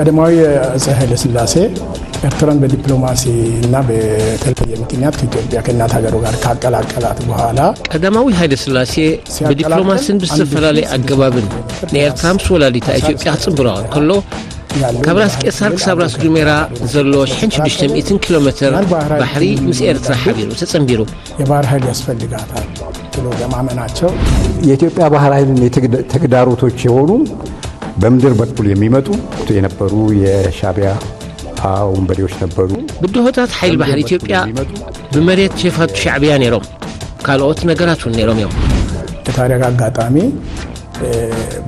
ቀዳማዊ አጼ ኃይለ ሥላሴ ኤርትራን በዲፕሎማሲ እና በተለየ ምክንያት ከኢትዮጵያ ከእናት ሀገሩ ጋር ካቀላቀላት በኋላ ቀዳማዊ ኃይለ ሥላሴ በዲፕሎማሲን ብዝተፈላለየ ኣገባብን ንኤርትራ ምስ ወላዲታ ኢትዮጵያ ክጽንብረዋ እንከሎ፣ ካብ ራስ ቄሳር ክሳብ ራስ ዱሜራ ዘሎ ሽሕን ሽዱሽተ ሚእትን ኪሎ ሜትር ባሕሪ ምስ ኤርትራ ሓቢሩ ተጸንቢሩ። የባህር ኃይል ያስፈልጋታል ብሎ በማመናቸው የኢትዮጵያ ባህር ኃይልን የተግዳ-፣ ተግዳሮቶች የሆኑ በምድር በኩል የሚመጡ የነበሩ የሻዕቢያ ወንበዴዎች ነበሩ። ብድሆታት ሓይሊ ባሕሪ ኢትዮጵያ ብመሬት ሸፋቱ ሻዕቢያ ነይሮም። ካልኦት ነገራት እውን ነይሮም እዮም። የታሪክ አጋጣሚ፣ እ፣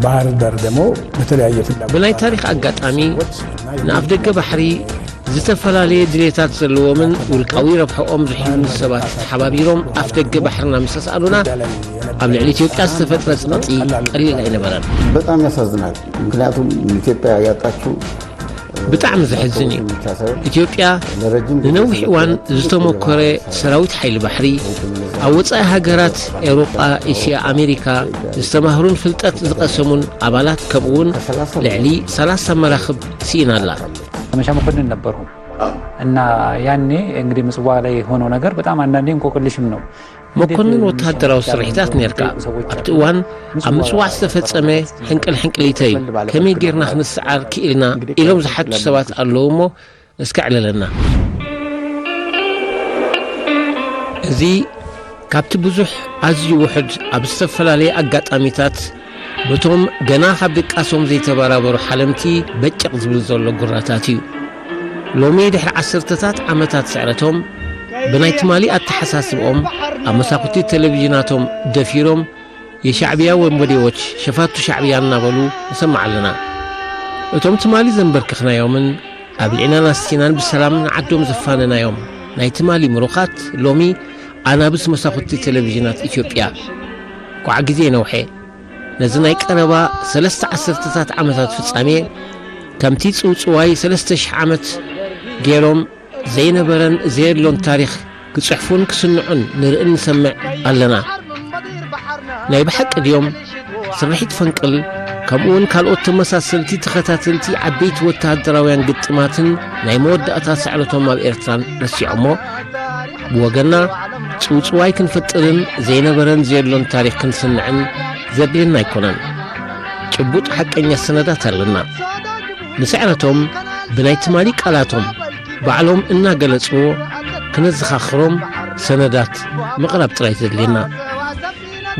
ባህር በር ደግሞ በተለያየ ፍላጎት ብናይ ታሪኽ ኣጋጣሚ ንኣፍ ደገ ባሕሪ ዝተፈላለየ ድሌታት ዘለዎምን ውልቃዊ ረብሐኦም ዝሕልዩን ሰባት ተሓባቢሮም ኣፍ ደገ ባሕርና ምስ ኣስኣኑና፣ ኣብ ልዕሊ ኢትዮጵያ ዝተፈጥረ ጸቕጢ ቀሊል ኣይነበረን። በጣም ያሳዝናል። ምክንያቱም ኢትዮጵያ ያጣችው ብጣዕሚ ዘሕዝን እዩ። ኢትዮጵያ ንነዊሕ እዋን ዝተሞከረ ሰራዊት ሓይሊ ባሕሪ ኣብ ወጻኢ ሃገራት ኤውሮጳ፣ እስያ፣ ኣሜሪካ ዝተማህሩን ፍልጠት ዝቐሰሙን ኣባላት፣ ከምኡውን ልዕሊ ሰላሳ መራኽብ ስኢና ኣላ። ዘመቻ መኮንን ነበርኩ እና ያኔ እንግዲህ ምጽዋ ላይ የሆነው ነገር በጣም አንዳንዴ እንቆቅልሽም ነው። መኮንን ወተሃደራዊ ስርሒታት ነርካ። ኣብቲ እዋን ኣብ ምጽዋዕ ዝተፈጸመ ሕንቅል ሕንቅሊተይ፣ ከመይ ጌርና ክንስዓር ክኢልና ኢሎም ዝሓቱ ሰባት ኣለዉ እሞ፣ እስከ ዕለለና። እዚ ካብቲ ብዙሕ ኣዝዩ ውሑድ ኣብ ዝተፈላለየ ኣጋጣሚታት በቶም ገና ካብ ድቃሶም ዘይተበራበሩ ሓለምቲ በጨቕ ዝብል ዘሎ ጉራታት እዩ። ሎሚ ድሕሪ ዓሰርተታት ዓመታት ስዕረቶም ብናይ ትማሊ ኣተሓሳስብኦም ኣብ መሳኹቲ ቴሌቪዥናቶም ደፊሮም የሻዕብያ ወንበዴዎች ሸፋቱ ሻዕብያ እናበሉ ንሰምዕ ኣለና። እቶም ትማሊ ዘንበርክኽናዮምን ኣብሊዕናን ኣስቲናን ብሰላም ንዓዶም ዘፋነናዮም ናይ ትማሊ ምሩኻት ሎሚ ኣናብስ መሳኹቲ ቴሌቪዥናት ኢትዮጵያ። ኳዕ ግዜ ነውሐ። ነዚ ናይ ቀረባ ሰለስተ ዓሰርተታት ዓመታት ፍጻሜ ከምቲ ጽውጽዋይ ሰለስተ ሽሕ ዓመት ገይሮም ዘይነበረን ዘየድሎን ታሪኽ ክጽሕፉን ክስንዑን ንርእን ንሰምዕ ኣለና። ናይ ብሓቂ ድዮም? ስርሒት ፈንቅል ከምኡውን ካልኦት ተመሳሰልቲ ተኸታተልቲ ዓበይቲ ወተሃደራውያን ግጥማትን ናይ መወዳእታ ስዕረቶም ኣብ ኤርትራን ረሲዖሞ? ብወገንና ጽውጽዋይ ክንፈጥርን ዘይነበረን ዘየድሎን ታሪኽ ክንስንዕን ዘድልየና ኣይኮነን። ጭቡጥ ሓቀኛ ሰነዳት ኣለና። ንስዕረቶም ብናይ ትማሊ ቃላቶም ባዕሎም እናገለጽዎ ክነዘኻኽሮም ሰነዳት ምቕራብ ጥራይ ዘድልየና።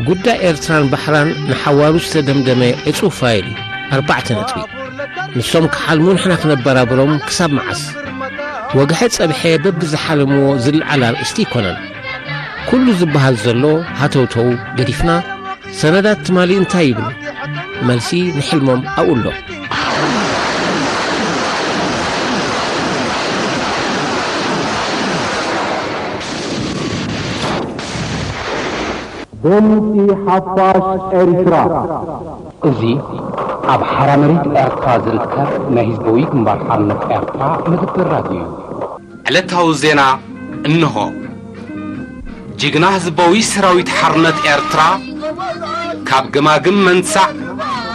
ጉዳይ ኤርትራን ባሕራን ንሓዋሩ ዝተደምደመ ዕጹው ፋይል እዩ። ኣርባዕተ ነጥቢ። ንሶም ክሓልሙ ንሕና ክነበራብሮም ክሳብ መዓስ? ወግሐ ጸብሐ በብዝሓለምዎ ዝለዓል ኣርእስቲ ኣይኮነን። ኩሉ ዝበሃል ዘሎ ሃተውተው ገዲፍና ሰነዳት ትማሊ እንታይ ይብሉ? መልሲ ንሕልሞም ኣብኡ ኣሎ። ድምጺ ሓፋሽ ኤርትራ። እዚ ኣብ ሓራ መሬት ኤርትራ ዝርከብ ናይ ህዝባዊ ግንባር ሓርነት ኤርትራ መደበር ራድዮ እዩ። ዕለታዊ ዜና እንሆ። ጅግና ህዝባዊ ሰራዊት ሓርነት ኤርትራ ካብ ገማግም መንሳዕ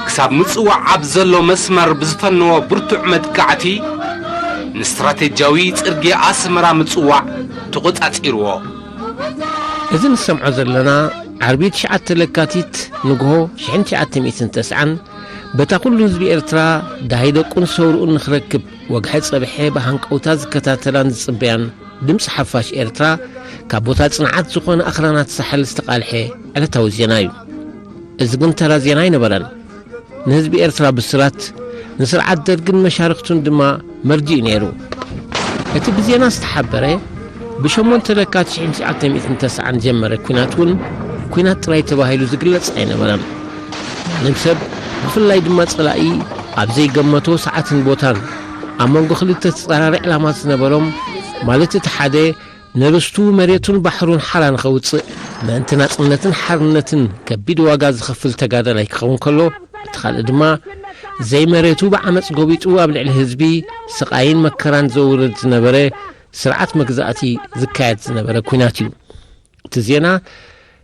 ክሳብ ምጽዋዕ ኣብ ዘሎ መስመር ብዝፈነዎ ብርቱዕ መጥቃዕቲ ንስትራቴጂያዊ ጽርግያ ኣስመራ ምጽዋዕ ተቖጻጺርዎ። እዚ ንሰምዖ ዘለና ዓርቢ ትሽዓተ ለካቲት ንግሆ ሽሕን ትሽዓተ ሚእትን ተስዓን በታ ኩሉ ህዝቢ ኤርትራ ደሃይ ደቁን ሰውርኡን ንኽረክብ ወግሐ ጸብሐ ብሃንቀውታ ዝከታተላን ዝጽበያን ድምጺ ሓፋሽ ኤርትራ ካብ ቦታ ጽንዓት ዝኾነ ኣኽራናት ሳሕል ዝተቓልሐ ዕለታዊ ዜና እዩ። እዚ ግን ተራ ዜና ኣይነበረን። ንህዝቢ ኤርትራ ብስራት፣ ንስርዓት ደርግን መሻርኽቱን ድማ መርድእ እዩ ነይሩ። እቲ ብዜና ዝተሓበረ ብሸሞንተ ለካቲት ሽሕን ትሽዓተ ሚእትን ተስዓን ዝጀመረ ኲናት እውን ኲናት ጥራይ ተባሂሉ ዝግለጽ ኣይነበረን። ማንም ሰብ፣ ብፍላይ ድማ ጸላኢ፣ ኣብ ዘይገመቶ ሰዓትን ቦታን ኣብ መንጎ ክልተ ተጻራሪ ዕላማት ዝነበሮም፣ ማለት እቲ ሓደ ንርስቱ መሬቱን ባሕሩን ሓራ ንኸውጽእ፣ ምእንቲ ናጽነትን ሓርነትን ከቢድ ዋጋ ዝኸፍል ተጋዳላይ ክኸውን ከሎ፣ እቲ ካልእ ድማ ዘይመሬቱ ብዓመጽ ጎቢጡ ኣብ ልዕሊ ህዝቢ ስቓይን መከራን ዘውርድ ዝነበረ ስርዓት መግዛእቲ ዝካየድ ዝነበረ ኲናት እዩ። እቲ ዜና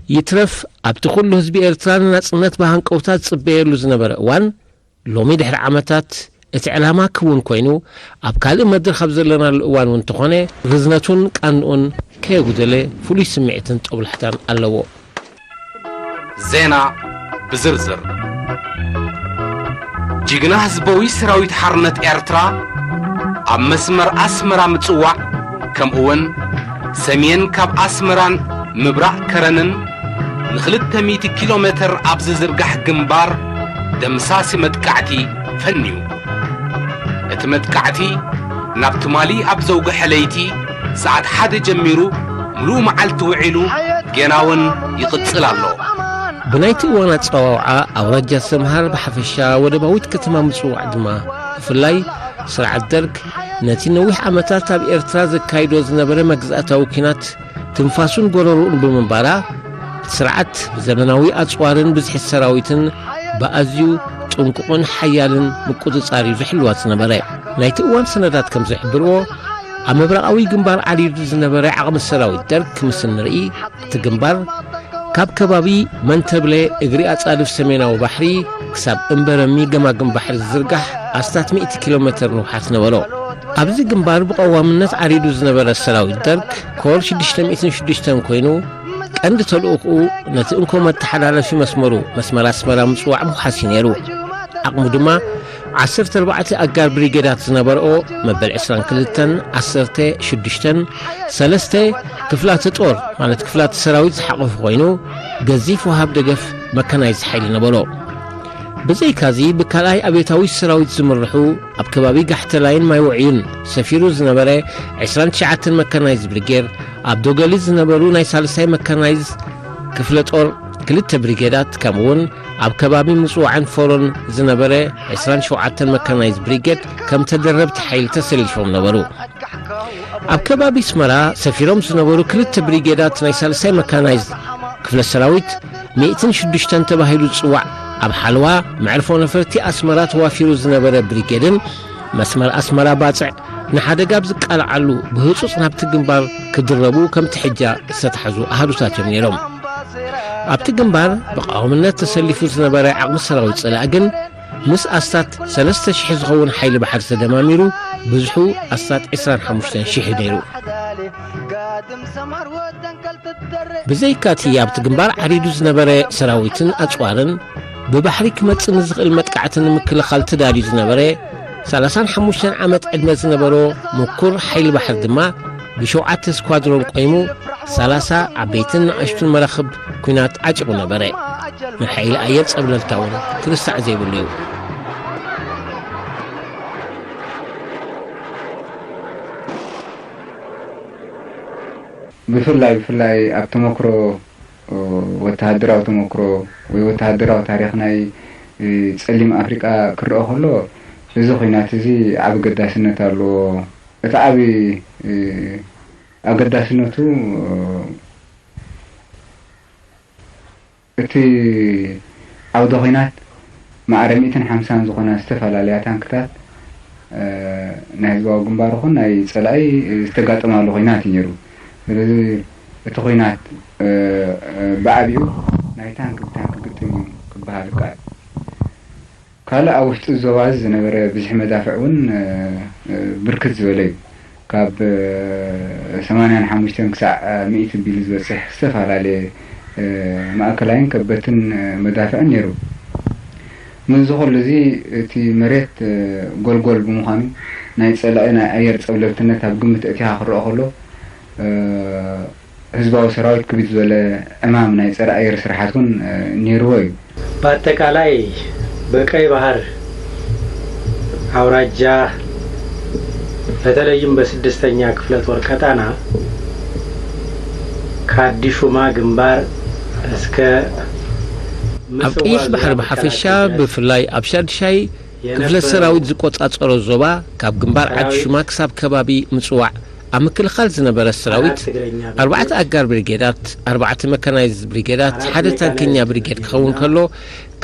ይትረፍ ኣብቲ ኩሉ ህዝቢ ኤርትራ ንናጽነት ብሃንቀውታ ዝጽበየሉ ዝነበረ እዋን፣ ሎሚ ድሕሪ ዓመታት እቲ ዕላማ ክውን ኮይኑ፣ ኣብ ካልእ መድረኽ ኣብ ዘለናሉ እዋን እውን እንተኾነ፣ ርዝነቱን ቃንኡን ከየጉደለ ፍሉይ ስምዒትን ጦብላሕታን ኣለዎ። ዜና ብዝርዝር። ጅግና ህዝባዊ ሰራዊት ሓርነት ኤርትራ ኣብ መስመር ኣስመራ ምጽዋዕ፣ ከምኡውን ሰሜን ካብ ኣስመራን ምብራቕ ከረንን ንኽልተ ሚእቲ ኪሎ ሜትር ኣብ ዝዝርጋሕ ግንባር ደምሳሲ መጥቃዕቲ ፈንዩ። እቲ መጥቃዕቲ ናብ ትማሊ ኣብ ዘውግሐ ለይቲ ሰዓት ሓደ ጀሚሩ ምሉእ መዓልቲ ውዒሉ ጌና እውን ይቕጽል ኣሎ። ብናይቲ እዋን ኣጸዋውዓ ኣውራጃ ሰምሃር ብሓፈሻ ወደባዊት ከተማ ምጽዋዕ ድማ ብፍላይ ስርዓት ደርግ ነቲ ነዊሕ ዓመታት ኣብ ኤርትራ ዘካይዶ ዝነበረ መግዛእታዊ ኲናት ትንፋሱን ጎረርኡን ብምንባራ፣ እቲ ስርዓት ብዘመናዊ ኣጽዋርን ብዝሒ ሰራዊትን ብኣዝዩ ጥንቁቕን ሓያልን ምቁጽጻር እዩ ዝሕልዋ ዝነበረ። ናይቲ እዋን ሰነዳት ከም ዝሕብርዎ፣ ኣብ ምብራቓዊ ግንባር ዓሪዱ ዝነበረ ዓቕሚ ሰራዊት ደርግ ክምስል ንርኢ፣ እቲ ግንባር ካብ ከባቢ መንተብለ እግሪ ኣጻድፍ ሰሜናዊ ባሕሪ ክሳብ እምበረሚ ገማግም ባሕሪ ዝዝርጋሕ ኣስታት ሚእቲ ኪሎ ሜተር ንውሓት ነበሮ። ኣብዚ ግንባር ብቐዋምነት ዓሪዱ ዝነበረ ሰራዊት ደርግ ኮር ሽዱሽተ ሚእትን ሽዱሽተን ኮይኑ፣ ቀንዲ ተልእኾኡ ነቲ እንኮ መተሓላለፊ መስመሩ መስመር ኣስመራ ምጽዋዕ ምውሓስ እዩ ነይሩ። ዓቕሙ ድማ ዓሰርተ ኣርባዕተ ኣጋር ብሪጌዳት ዝነበርኦ መበል ዕስራን ክልተን፣ ዓሰርተ ሽዱሽተን፣ ሰለስተ ክፍላተ ጦር ማለት ክፍላተ ሰራዊት ዝሓቖፈ ኮይኑ፣ ገዚፍ ወሃብ ደገፍ መካናይዝድ ሓይሊ ነበሮ። ብዘይካዚ ብካልኣይ ኣብዮታዊ ሰራዊት ዝምርሑ ኣብ ከባቢ ጋሕተላይን ማይውዕዩን ሰፊሩ ዝነበረ ዕስራን ትሽዓተን መካናይዝድ ብሪጌድ፣ ኣብ ዶገሊ ዝነበሩ ናይ ሳልሳይ መካናይዝድ ክፍለ ጦር ክልተ ብሪጌዳት፣ ከምኡውን ኣብ ከባቢ ምጽዋዕን ፎሮን ዝነበረ ዕስራን ሸውዓተን መካናይዝድ ብሪጌድ ከም ተደረብቲ ሓይሊ ተሰሊፎም ነበሩ። ኣብ ከባቢ ኣስመራ ሰፊሮም ዝነበሩ ክልተ ብሪጌዳት ናይ ሳልሳይ መካናይዝድ ክፍለ ሰራዊት ሚእትን ሽዱሽተን ተባሂሉ ዝጽዋዕ፣ ኣብ ሓለዋ መዕርፎ ነፈርቲ ኣስመራ ተዋፊሩ ዝነበረ ብሪጌድን መስመር ኣስመራ ባጽዕ ንሓደጋ ኣብ ዝቃልዓሉ ብህጹጽ ናብቲ ግንባር ክድረቡ ከምቲ ሕጃ ዝተታሕዙ ኣሃዱታት እዮም ነይሮም። ኣብቲ ግንባር ብቐዋምነት ተሰሊፉ ዝነበረ ዓቕሚ ሰራዊት ጸላኢ ግን ምስ ኣስታት ሰለስተ ሽሕ ዝኸውን ሓይሊ ባሕሪ ተደማሚሩ ብዝሑ ኣስታት ዕስራን ሓሙሽተን ሽሕ እዩ ነይሩ። ብዘይካቲ ኣብቲ ግንባር ዓሪዱ ዝነበረ ሰራዊትን ኣጽዋርን ብባሕሪ ክመጽእ ንዝኽእል መጥቃዕቲ ንምክልኻል ተዳልዩ ዝነበረ ሰላሳን ሓሙሽተን ዓመት ዕድመ ዝነበሮ ምኩር ሓይሊ ባሕሪ ድማ ብሸውዓተ ስኳድሮን ቆይሙ ሰላሳ ዓበይትን ንኣሽቱን መራኽብ ኲናት ዓጢቑ ነበረ። ንሓይሊ ኣየር ጸብለልታ እውን ክርሳዕ ዘይብሉ እዩ። ብፍላይ ብፍላይ ኣብ ተመክሮ ወተሃደራዊ ተመክሮ ወይ ወተሃደራዊ ታሪኽ ናይ ጸሊም ኣፍሪቃ ክረኣ ከሎ፣ እዚ ኹናት እዚ ዓቢ ገዳስነት ኣለዎ። እቲ ዓቢ ኣገዳስነቱ፣ እቲ ዓውደ ኹናት ማዕረ ሚእትን ሓምሳን ዝኾና ዝተፈላለያ ታንክታት ናይ ህዝባዊ ግንባር ይኹን ናይ ጸላኢ ዝተጋጠማሉ ኹናት እዩ ነይሩ። ስለዚ እቲ ኹናት ብዓቢኡ ናይ ታንክ ብታንክ ግጥም እዩ ክበሃል ይከኣል። ካልእ ኣብ ውሽጢ ዞባ እዚ ዝነበረ ብዝሒ መዳፍዕ እውን ብርክት ዝበለ እዩ። ካብ ሰማንያን ሓሙሽተን ክሳዕ ሚእቲ ቢሉ ዝበፅሕ ዝተፈላለየ ማእከላይን ከበድትን መዳፍዕን ነይሩ። ምስዚ ኩሉ እዚ እቲ መሬት ጎልጎል ብምዃኑ ናይ ፀላኢ ናይ ኣየር ፀብለልትነት ኣብ ግምት ኣእቲኻ ክረኣ ከሎ ህዝባዊ ሰራዊት ክቢድ ዝበለ ዕማም ናይ ፀረ ኣየር ስርሓት እውን ነይርዎ እዩ። በአጠቃላይ በቀይ ባህር አውራጃ በተለይም በስድስተኛ ክፍለ ጦር ቀጣና ከአዲሹማ ግንባር እስከ ኣብ ቀይሕ ባሕሪ ብሓፈሻ ብፍላይ ኣብ ሻድሻይ ክፍለ ሰራዊት ዝቆጻጸሮ ዞባ ካብ ግንባር ዓዲ ሹማ ክሳብ ከባቢ ምጽዋዕ ኣብ ምክልኻል ዝነበረ ሰራዊት ኣርባዕተ ኣጋር ብሪጌዳት፣ ኣርባዕተ መካናይዝድ ብሪጌዳት፣ ሓደ ታንከኛ ብሪጌድ ክኸውን ከሎ፣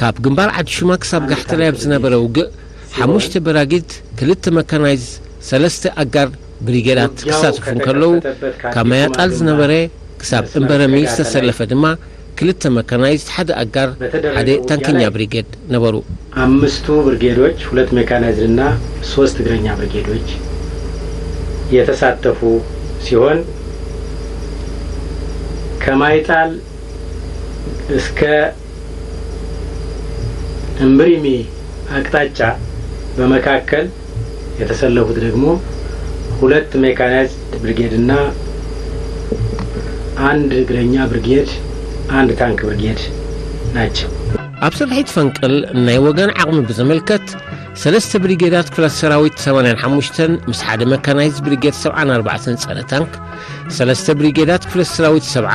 ካብ ግንባር ዓዲ ሹማ ክሳብ ጋሕተላይ ኣብ ዝነበረ ውግእ ሓሙሽተ በራጊድ፣ ክልተ መካናይዝድ፣ ሰለስተ ኣጋር ብሪጌዳት ክሳተፉ እንከለዉ፣ ካብ ማያጣል ዝነበረ ክሳብ እምበረሚ ዝተሰለፈ ድማ ክልተ መካናይዝድ፣ ሓደ ኣጋር፣ ሓደ ታንከኛ ብሪጌድ ነበሩ። አምስቱ ብርጌዶች፣ ሁለት ሜካናይዝድ እና ሶስት እግረኛ ብርጌዶች የተሳተፉ ሲሆን፣ ከማይጣል እስከ እምብሪሚ አቅጣጫ በመካከል የተሰለፉት ደግሞ ሁለት ሜካናይዝድ ብርጌድ እና አንድ እግረኛ ብርጌድ፣ አንድ ታንክ ብርጌድ ናቸው። ኣብ ስርሒት ፈንቅል ናይ ወገን ዓቕሚ ብዝምልከት፣ ሰለስተ ብሪጌዳት ክፍለ ሰራዊት ሰማንያን ሓሙሽተን ምስ ሓደ መካናይዝ ብሪጌድ ሰብዓን ኣርባዕተን ጸረ ታንክ፣ ሰለስተ ብሪጌዳት ክፍለ ሰራዊት ሰብዓ፣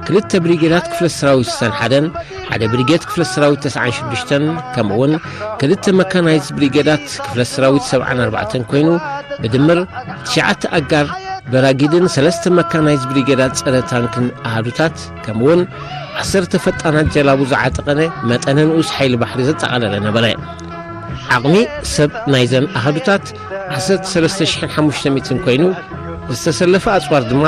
ክልተ ብሪጌዳት ክፍለ ሰራዊት ስሳን ሓደን፣ ሓደ ብሪጌድ ክፍለ ሰራዊት ተስዓን ሽዱሽተን፣ ከምኡውን ክልተ መካናይዝ ብሪጌዳት ክፍለ ሰራዊት ሰብዓን ኣርባዕተን ኮይኑ፣ ብድምር ትሽዓተ ኣጋር በራጊድን ሰለስተ መካናይዝ ብሪጌዳት ጸረ ታንክን ኣሃዱታት፣ ከምኡውን ዓሰርተ ፈጣናት ጀላቡ ዝዓጠቐነ መጠነ ንኡስ ሓይሊ ባሕሪ ዘጠቓለለ ነበረ። ዓቕሚ ሰብ ናይዘን ኣሃዱታት ዓሰርተ ሰለስተ ሽሕን ሓሙሽተ ሚእትን ኮይኑ፣ ዝተሰለፈ ኣጽዋር ድማ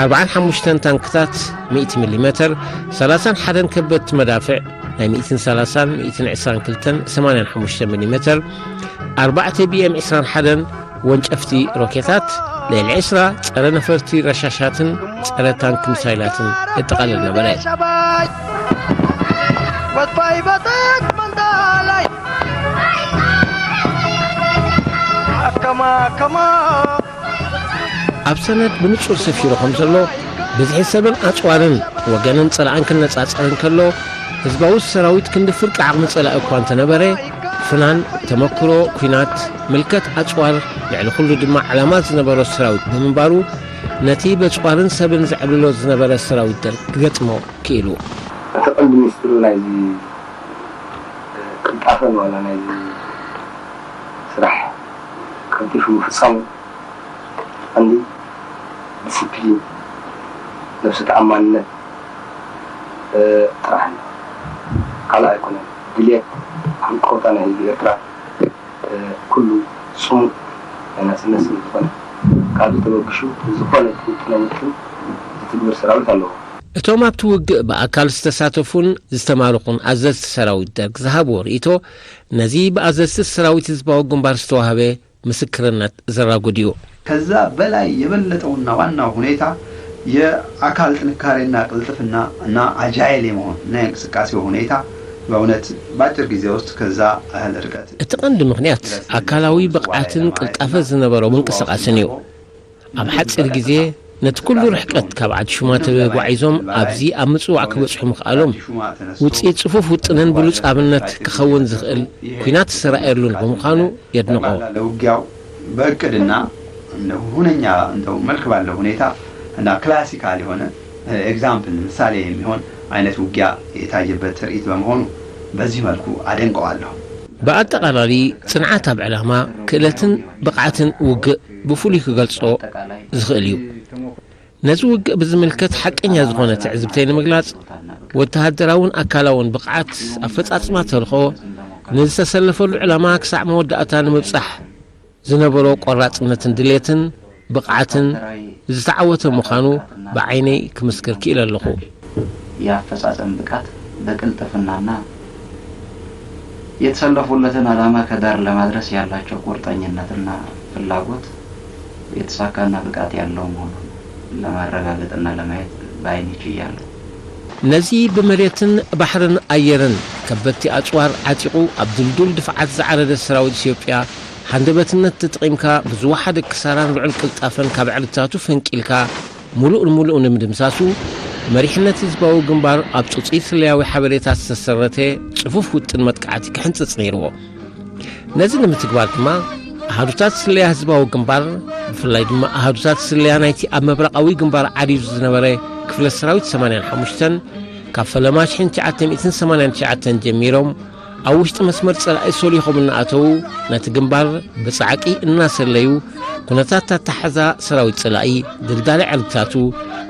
ኣርባዓን ሓሙሽተን ታንክታት ሚእቲ ሚሊ ሜተር፣ ሰላሳን ሓደን ከበድቲ መዳፍዕ ናይ ሚእትን ሰላሳን፣ ሚእትን ዕስራን ክልተን፣ ሰማንያን ሓሙሽተ ሚሊ ሜተር፣ ኣርባዕተ ቢ ኤም ዕስራን ሓደን ወንጨፍቲ ሮኬታት፣ ልዕሊ ዕስራ ጸረ ነፈርቲ ረሻሻትን ጸረ ታንክ ሚሳይላትን የጠቓልል ነበረ። ኣብ ሰነድ ብንጹር ሰፊሩ ከም ዘሎ፣ ብዝሒ ሰብን ኣጽዋርን ወገንን ጸላእን ክነጻጸር እንከሎ፣ ህዝባዊ ሰራዊት ክንዲ ፍርቂ ዓቕሚ ጸላኢ እኳ እንተነበረ፣ ፍናን፣ ተመክሮ ኲናት፣ ምልከት ኣጽዋር፣ ልዕሊ ኩሉ ድማ ዕላማ ዝነበሮ ሰራዊት ብምንባሩ፣ ነቲ በጽዋርን ሰብን ዘዕብልሎ ዝነበረ ሰራዊት ደርግ ክገጥሞ ክኢሉ። እቲ ቀንዲ ሚስጥሩ ናይዚ ቅልጣፈን ዋላ ናይዚ ስራሕ ቀልጢፉ ምፍጻሙ ቀንዲ ዲሲፕሊን፣ ነብሰ ተኣማንነት፣ እ፣ ጥራሕ እዩ። ካልእ ኣይኮነን። ድልየት፣ ሃንቀውታ ናይ ህዝቢ ኤርትራ፣ እ፣ ኩሉ ጽሙእ ናይ ናጽነት ስለ ዝኾነ፣ ካብዚ ተበግሹ ዝኾነ ዝውጥኖ ውጥን ዝትግብር ሰራዊት ኣለዎ። እቶም ኣብቲ ውግእ ብኣካል ዝተሳተፉን ዝተማረኹን ኣዘዝቲ ሰራዊት ደርግ ዝሃብዎ ርእይቶ፣ ነዚ ብኣዘዝቲ ሰራዊት ህዝባዊ ግንባር ዝተዋህበ ምስክርነት ዘራጉድ እዩ። ከዛ በላይ የበለጠውና ዋናው ሁኔታ የአካል ጥንካሬና ቅልጥፍና እና አጃይል የመሆን እና የእንቅስቃሴው ሁኔታ በእውነት በአጭር ጊዜ ውስጥ ከዛ ያህል ርቀት እቲ ቀንዲ ምኽንያት ኣካላዊ ብቕዓትን ቅልጣፈ ዝነበሮ ምንቅስቓስን እዩ። ኣብ ሓጺር ግዜ ነቲ ኩሉ ርሕቀት ካብ ዓዲ ሹማ ተጓዒዞም ኣብዚ ኣብ ምጽዋዕ ክበጽሑ ምኽኣሎም፣ ውጽኢት ጽፉፍ ውጥንን ብሉጽ ኣብነት ክኸውን ዝኽእል ኲናት ዝተራእየሉን ብምዃኑ የድንቖ። ለውጊያው በእቅድና እንደ ሁነኛ፣ እንደ መልክ ባለው ሁኔታ እና ክላሲካል የሆነ ኤግዛምፕል፣ ምሳሌ የሚሆን አይነት ውጊያ የታየበት ትርኢት በመሆኑ በዚህ መልኩ አደንቀዋለሁ። ብኣጠቓላሊ፣ ጽንዓት ኣብ ዕላማ፣ ክእለትን ብቕዓትን ውግእ ብፍሉይ ክገልጾ ዝኽእል እዩ። ነዚ ውግእ ብዝምልከት ሓቀኛ ዝኾነ ትዕዝብተይ ንምግላጽ፣ ወተሃደራውን ኣካላውን ብቕዓት ኣፈጻጽማ ተልእኾ ንዝተሰለፈሉ ዕላማ ክሳዕ መወዳእታ ንምብጻሕ ዝነበሮ ቆራጽነትን ድሌትን ብቕዓትን ዝተዓወተ ምዃኑ ብዓይነይ ክምስክር ክኢለ ኣለኹ። የአፈጻጸም ብቃት በቅልጥፍናና የተሰለፉለትን ዓላማ ከዳር ለማድረስ ያላቸው ቁርጠኝነትና ፍላጎት የተሳካና ብቃት ያለው መሆኑን ለማረጋገጥና ለማየት በአይኔ ችያለሁ። ነዚ ብመሬትን ባሕርን ኣየርን ከበድቲ ኣጽዋር ዓጢቑ ኣብ ድልዱል ድፍዓት ዝዓረደ ሰራዊት ኢትዮጵያ ሃንደበትነት ተጠቒምካ ብዝወሓደ ክሳራን ልዑል ቅልጣፈን ካብ ዕርድታቱ ፈንቂልካ ምሉእ ንምሉእ ንምድምሳሱ፣ መሪሕነት ህዝባዊ ግንባር ኣብ ጽጹይ ስለያዊ ሓበሬታ ዝተሰረተ ጽፉፍ ውጥን መጥቃዕቲ ክሕንጽጽ ነይርዎ። ነዚ ንምትግባር ድማ፣ ኣሃዱታት ስለያ ህዝባዊ ግንባር፣ ብፍላይ ድማ ኣሃዱታት ስለያ ናይቲ ኣብ ምብራቓዊ ግንባር ዓሪዱ ዝነበረ ክፍለ ሰራዊት ሰማንያን ሓሙሽተን፣ ካብ ፈለማ ሽሕን ትሽዓተ ሚእትን ሰማንያን ትሽዓተን ጀሚሮም፣ ኣብ ውሽጢ መስመር ጸላኢ ሶሊኾም እናኣተዉ፣ ነቲ ግንባር ብጻዕቂ እናሰለዩ፣ ኩነታት ኣተሓሕዛ ሰራዊት ጸላኢ፣ ድልዳለ ዕርድታቱ፣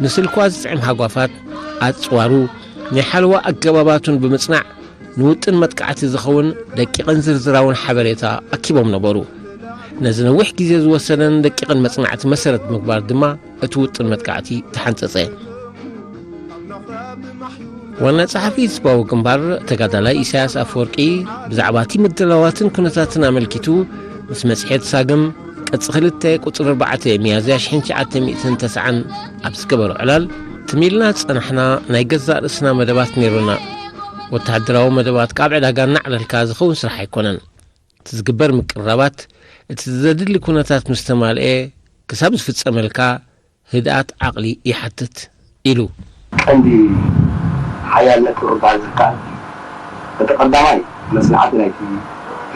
ንስልኳ ዝጥዕም ሃጓፋት፣ ኣጽዋሩ፣ ናይ ሓለዋ ኣገባባቱን ብምጽናዕ፣ ንውጥን መጥቃዕቲ ዝኸውን ደቂቕን ዝርዝራውን ሓበሬታ ኣኪቦም ነበሩ። ነዚ ነዊሕ ግዜ ዝወሰደን ደቂቕን መጽናዕቲ መሰረት ብምግባር ድማ፣ እቲ ውጥን መጥቃዕቲ ተሓንጸጸ። ዋና ጸሓፊ ህዝባዊ ግንባር ተጋዳላይ ኢሳያስ ኣፈወርቂ ብዛዕባ እቲ ምድላዋትን ኩነታትን ኣመልኪቱ ምስ መጽሔት ሳግም ቅጽ ክልተ ቁጽሪ ኣርባዕተ ሚያዝያ ሽሕን ትሽዓተ ሚእትን ተስዓን ኣብ ዝገበሮ ዕላል፣ ትም ኢልና ዝጸናሕና ናይ ገዛእ ርእስና መደባት ነይሩና። ወተሃደራዊ መደባት ካብ ዕዳጋ እናዕለልካ ዝኸውን ስራሕ ኣይኮነን። እቲ ዝግበር ምቅርራባት፣ እቲ ዘድሊ ኩነታት ምስ ተማልኤ ክሳብ ዝፍጸመልካ ህድኣት ዓቕሊ ይሓትት ኢሉ። ቀንዲ ሓያልነት ክበሃል ዝከኣል፣ እቲ ቀዳማይ መጽናዕቲ ናይቲ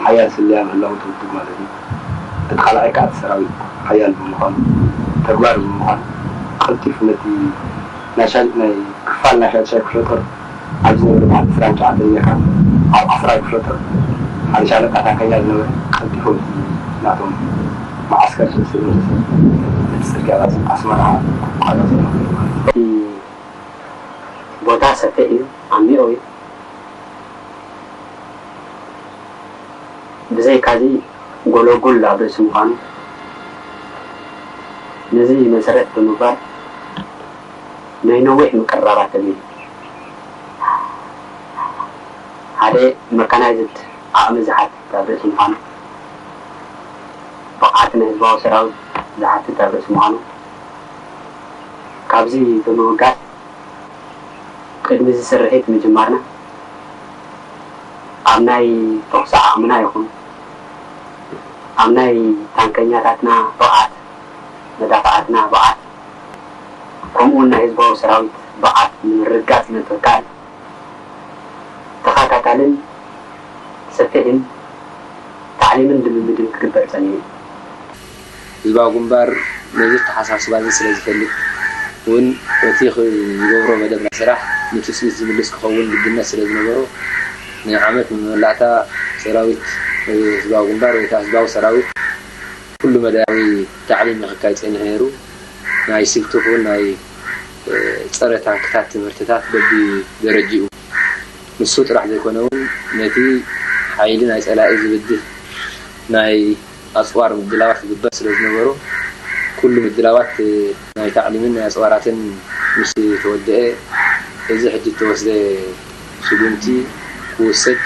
ሓያል ስለያ ምህላው እቲ ውድብ ማለት እዩ። እቲ ካልኣይ ከኣ እቲ ሰራዊት ሓያል ብምዃኑ፣ ተግባር ብምዃኑ፣ ቀልጢፉ ነቲ ናይ ሻ-፣ ናይ ክፋል ናይ ሻድሻይ ክፍለ ጦር ኣብ ዝነበረ በዓል ዕስራን ትሽዓተን ሜኻ ኣብ ዓስራይ ክፍለ ጦር ሓደ ሻለቃ ታንከኛ ዝነበረ ቀልጢፉ ነቲ ናቶም መዓስከር ስልስል ነቲ ጽርግያ ኣስመራ ክቋረጽ እዩ ማለት እዩ። እቲ ቦታ ሰፊሕ እዩ፣ ዓሚቕ እዩ። ብዘይካዚ ጎለጉል ኣብ ርእሲ ምዃኑ፣ ነዚ መሰረት ብምግባር ናይ ነዊሕ ምቅርራባት ተገይሩ። ሓደ መካናይዝድ ዓቕሚ ዝሓትት ኣብ ርእሲ ምዃኑ፣ ብቕዓት ናይ ህዝባዊ ሰራዊት ዝሓትት ኣብ ርእሲ ምዃኑ፣ ካብዚ ብምብጋስ ቅድሚ እዚ ስርሒት ምጅማርና ኣብ ናይ ተኹሲ ዓቕምና ይኹን ኣብ ናይ ታንከኛታትና ብቕዓት፣ መዳፍዓትና ብቕዓት፣ ከምኡውን ናይ ህዝባዊ ሰራዊት ብቕዓት ንምርግጋጽ ምትካል ተኸታታልን ሰፊሕን ታዕሊምን ልምምድን ክግበር ጸኒሑ እዩ። ህዝባዊ ግንባር ነዚ ኣተሓሳስባ እዚ ስለ ዝፈልጥ እውን እቲ ዝገብሮ መደብ ናይ ስራሕ ንትጽቢት ዝምልስ ክኸውን ግድነት ስለ ዝነበሮ ንዓመት ንመላእታ ሰራዊት ህዝባዊ ግንባር ወይ ከዓ ህዝባዊ ሰራዊት ኩሉ መዳያዊ ታዕሊም ንክካይድ ጸኒሑ ነይሩ። ናይ ስልቲ ይኹን ናይ ጸረ ታንክታት ትምህርትታት በቢ ደረጅኡ ንሱ ጥራሕ ዘይኮነ እውን ነቲ ሓይሊ ናይ ጸላኢ ዝብድህ ናይ ኣጽዋር ምድላዋት ክግበር ስለ ዝነበሮ ኩሉ ምድላዋት ናይ ታዕሊምን ናይ ኣጽዋራትን ምስ ተወደአ እዚ ሕጂ እተወስደ ስጉምቲ ክውሰድ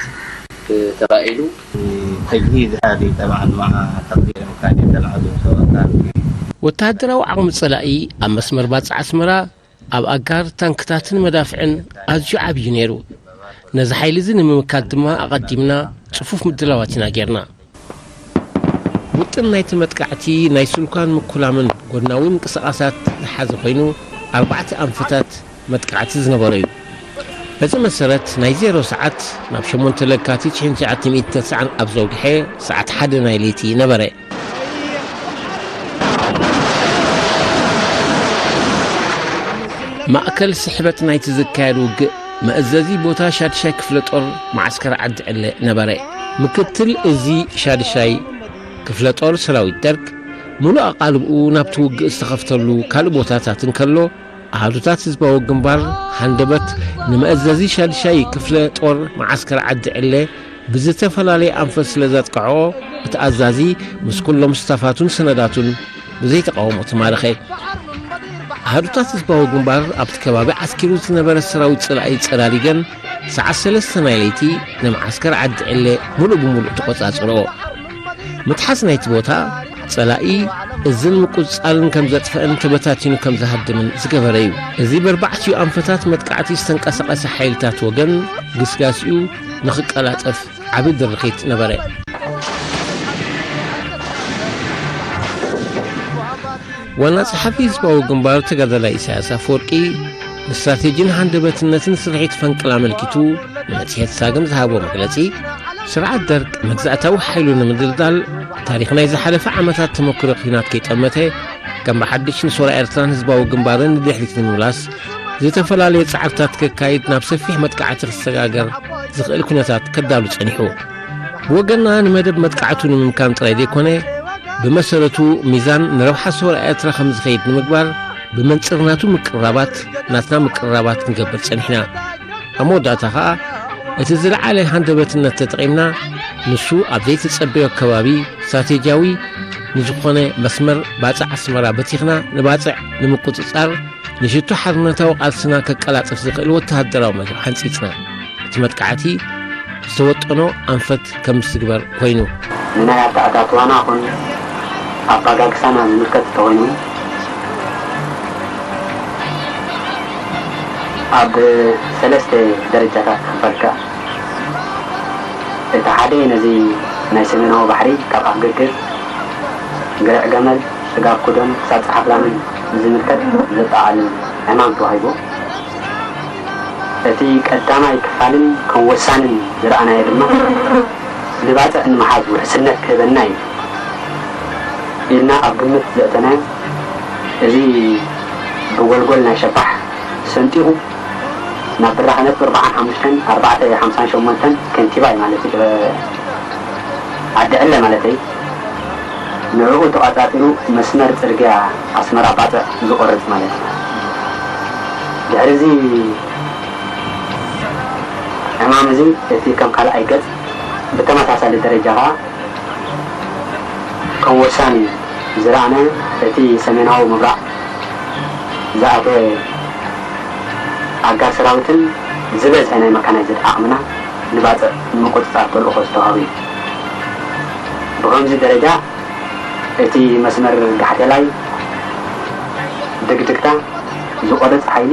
ተኻኢሉ። تجهيز هذه طبعا مع تقدير إمكانيات العدو سواء كان في ወተሃደራዊ ዓቕሚ ጸላኢ ኣብ መስመር ባጽዕ ኣስመራ ኣብ ኣጋር ታንክታትን መዳፍዕን ኣዝዩ ዓብዩ ነይሩ። ነዚ ሓይሊ እዚ ንምምካት ድማ ኣቐዲምና ጽፉፍ ምድላዋት ኢና ጌርና። ውጥን ናይቲ መጥቃዕቲ ናይ ስልኳን ምኩላምን ጎድናዊ ምንቅስቓሳት ዝሓዘ ኮይኑ ኣርባዕተ ኣንፈታት መጥቃዕቲ ዝነበሮ እዩ። በዚ መሰረት ናይ ዜሮ ሰዓት ናብ ሸሞንተ ለካቲት ሽሕን ትሽዓተ ሚእትን ተስዓን ኣብ ዘውግሐ ሰዓት ሓደ ናይ ለይቲ ነበረ። ማእከል ስሕበት ናይቲ ዝካየድ ውግእ መእዘዚ ቦታ ሻድሻይ ክፍለ ጦር መዓስከር ዓዲ ዕለ ነበረ። ምክትል እዚ ሻድሻይ ክፍለ ጦር ሰራዊት ደርግ ሙሉእ ኣቓልብኡ ናብቲ ውግእ ዝተኸፍተሉ ካልእ ቦታታት እንከሎ ኣሃዱታት ህዝባዊ ግንባር ሃንደበት ንመእዘዚ ሻድሻይ ክፍለ ጦር መዓስከር ዓዲ ዕለ ብዝተፈላለየ ኣንፈት ስለ ዘጥቅዖ እቲ ኣዛዚ ምስ ኩሎም ስታፋቱን ሰነዳቱን ብዘይተቃውሞ ተማረኸ። ኣሃዱታት ህዝባዊ ግንባር ኣብቲ ከባቢ ዓስኪሩ ዝነበረ ሰራዊት ጸላኢ ጸራሪገን ሰዓት ሰለስተ ናይ ለይቲ ንመዓስከር ዓዲ ዕለ ሙሉእ ብሙሉእ ተቖጻጽርኦ። ምትሓዝ ናይቲ ቦታ ጸላኢ እዝን ምቁጽጻርን ከም ዘጥፍአን ተበታቲኑ ከም ዝሃድምን ዝገበረ እዩ። እዚ በርባዕቲኡ ኣንፈታት መጥቃዕቲ ዝተንቀሳቐሰ ሓይልታት ወገን ግስጋስኡ ንኽቀላጠፍ ዓቢ ድርኺት ነበረ። ዋና ጸሓፊ ህዝባዊ ግንባር ተጋዳላይ ኢሳያስ ኣፈወርቂ ንስትራቴጂን ሃንደበትነትን ስርሒት ፈንቅል ኣመልኪቱ ንመጽሔት ሳግም ዝሃቦ መግለጺ፣ ስርዓት ደርግ መግዛእታዊ ሓይሉ ንምድልዳል ታሪኽ ናይ ዝሓለፈ ዓመታት ተመክሮ ኲናት ከይጠመተ ከም ብሓድሽ ንሶራ ኤርትራን ህዝባዊ ግንባርን ንድሕሪት ንምምላስ ዝተፈላለየ ጻዕርታት ከካይድ ናብ ሰፊሕ መጥቃዕቲ ክሰጋገር ዝኽእል ኩነታት ከዳሉ ጸኒሑ። ብወገንና ንመደብ መጥቃዕቱ ንምምካን ጥራይ ዘይኮነ ብመሰረቱ ሚዛን ንረብሓ ሰውራ ኤርትራ ከም ዝኸይድ ንምግባር ብመንጽር ናቱ ምቅርራባት ናትና ምቅርራባት ክንገብር ጸኒሕና። ኣብ መወዳእታ ኸኣ እቲ ዝለዓለ ሃንደበትነት ተጠቒምና ንሱ ኣብ ዘይተጸበዮ ከባቢ ስትራቴጂያዊ ንዝኾነ መስመር ባጽዕ ኣስመራ በቲኽና ንባጽዕ ንምቁጽጻር ንሽቶ ሓርነታዊ ቃልስና ከቀላጥፍ ዝኽእል ወተሃደራዊ መደብ ሓንጺጽና። እቲ መጥቃዕቲ ዝተወጠኖ ኣንፈት ከም ዝትግበር ኮይኑ። ንናይ ኣተኣታትዋና ኹን ኣባጋግሳና ዝምልከት እንተኾይኑ፣ ኣብ ሰለስተ ደረጃታት ክኽፈል ይከኣል። እቲ ሓደ ነዚ ናይ ሰሜናዊ ባሕሪ ካብ ኣፍገግር፣ ግርዕ ገመል፣ ስጋብ ኩዶን ክሳብ ጸሓፍላምን ዝምልከት ዘጠቓልል ዕማም ተዋሂቡ። እቲ ቀዳማይ ክፋልን ከም ወሳንን ዝረኣናዮ ድማ ንባጽዕ ንምሓዝ ውሕስነት ክህበና እዩ ኢልና ኣብ ግምት ዘእተናዮ፣ እዚ ብጎልጎል ናይ ሸባሕ ሰንጢቑ ናብ ብራኸ ነጥቢ ኣርባዓን ሓሙሽተን፣ ኣርባዕተ ሓምሳን ሸሞንተን ከንቲባ እዩ ማለት እዩ። ዓዲ ዕለ ማለተይ፣ ንዕኡ ተቋጻጺሩ መስመር ጽርግያ ኣስመራ ባጽዕ ዝቖርጽ ማለት እዩ። ድሕሪ እዚ ዕማም እዚ፣ እቲ ከም ካልኣይ ገጽ ብተመሳሳሊ ደረጃ ከኣ ከም ወሳኒ ዝረኣነ፣ እቲ ሰሜናዊ ምብራቕ ዝኣተወ ኣጋር ሰራዊትን ዝበዝሐ ናይ መካናይዝድ ዓቕምና ንባጽዕ ንምቁጽጻር ተልእኾ ዝተዋህበ እዩ። ብኸምዚ ደረጃ እቲ መስመር ጋሕቴላይ ድግድግታ ዝቖረጽ ሓይሊ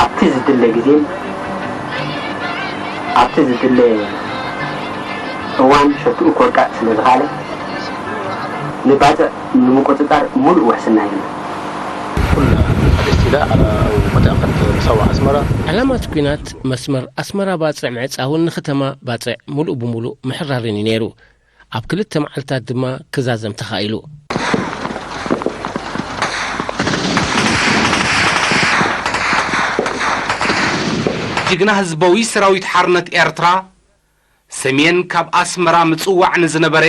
ኣብቲ ዝድለ ግዜን ኣብቲ ዝድለ እዋን ሸትኡ ክወቃዕ ስለ ዝኸኣለ፣ ንባጽዕ ንምቁጽጻር ሙሉእ ውሕስና ሂብና። ኩላ ኣደስቲዳ ኣብ መተኣኸት ሰዋ ኣስመራ። ዕላማ እቲ ኲናት መስመር ኣስመራ ባጽዕ ምዕጻውን ንከተማ ባጽዕ ሙሉእ ብሙሉእ ምሕራርን እዩ ነይሩ። ኣብ ክልተ መዓልታት ድማ ክዛዘም ተኻኢሉ። ጅግና ህዝባዊ ሰራዊት ሓርነት ኤርትራ፣ ሰሜን ካብ ኣስመራ ምጽዋዕ ንዝነበረ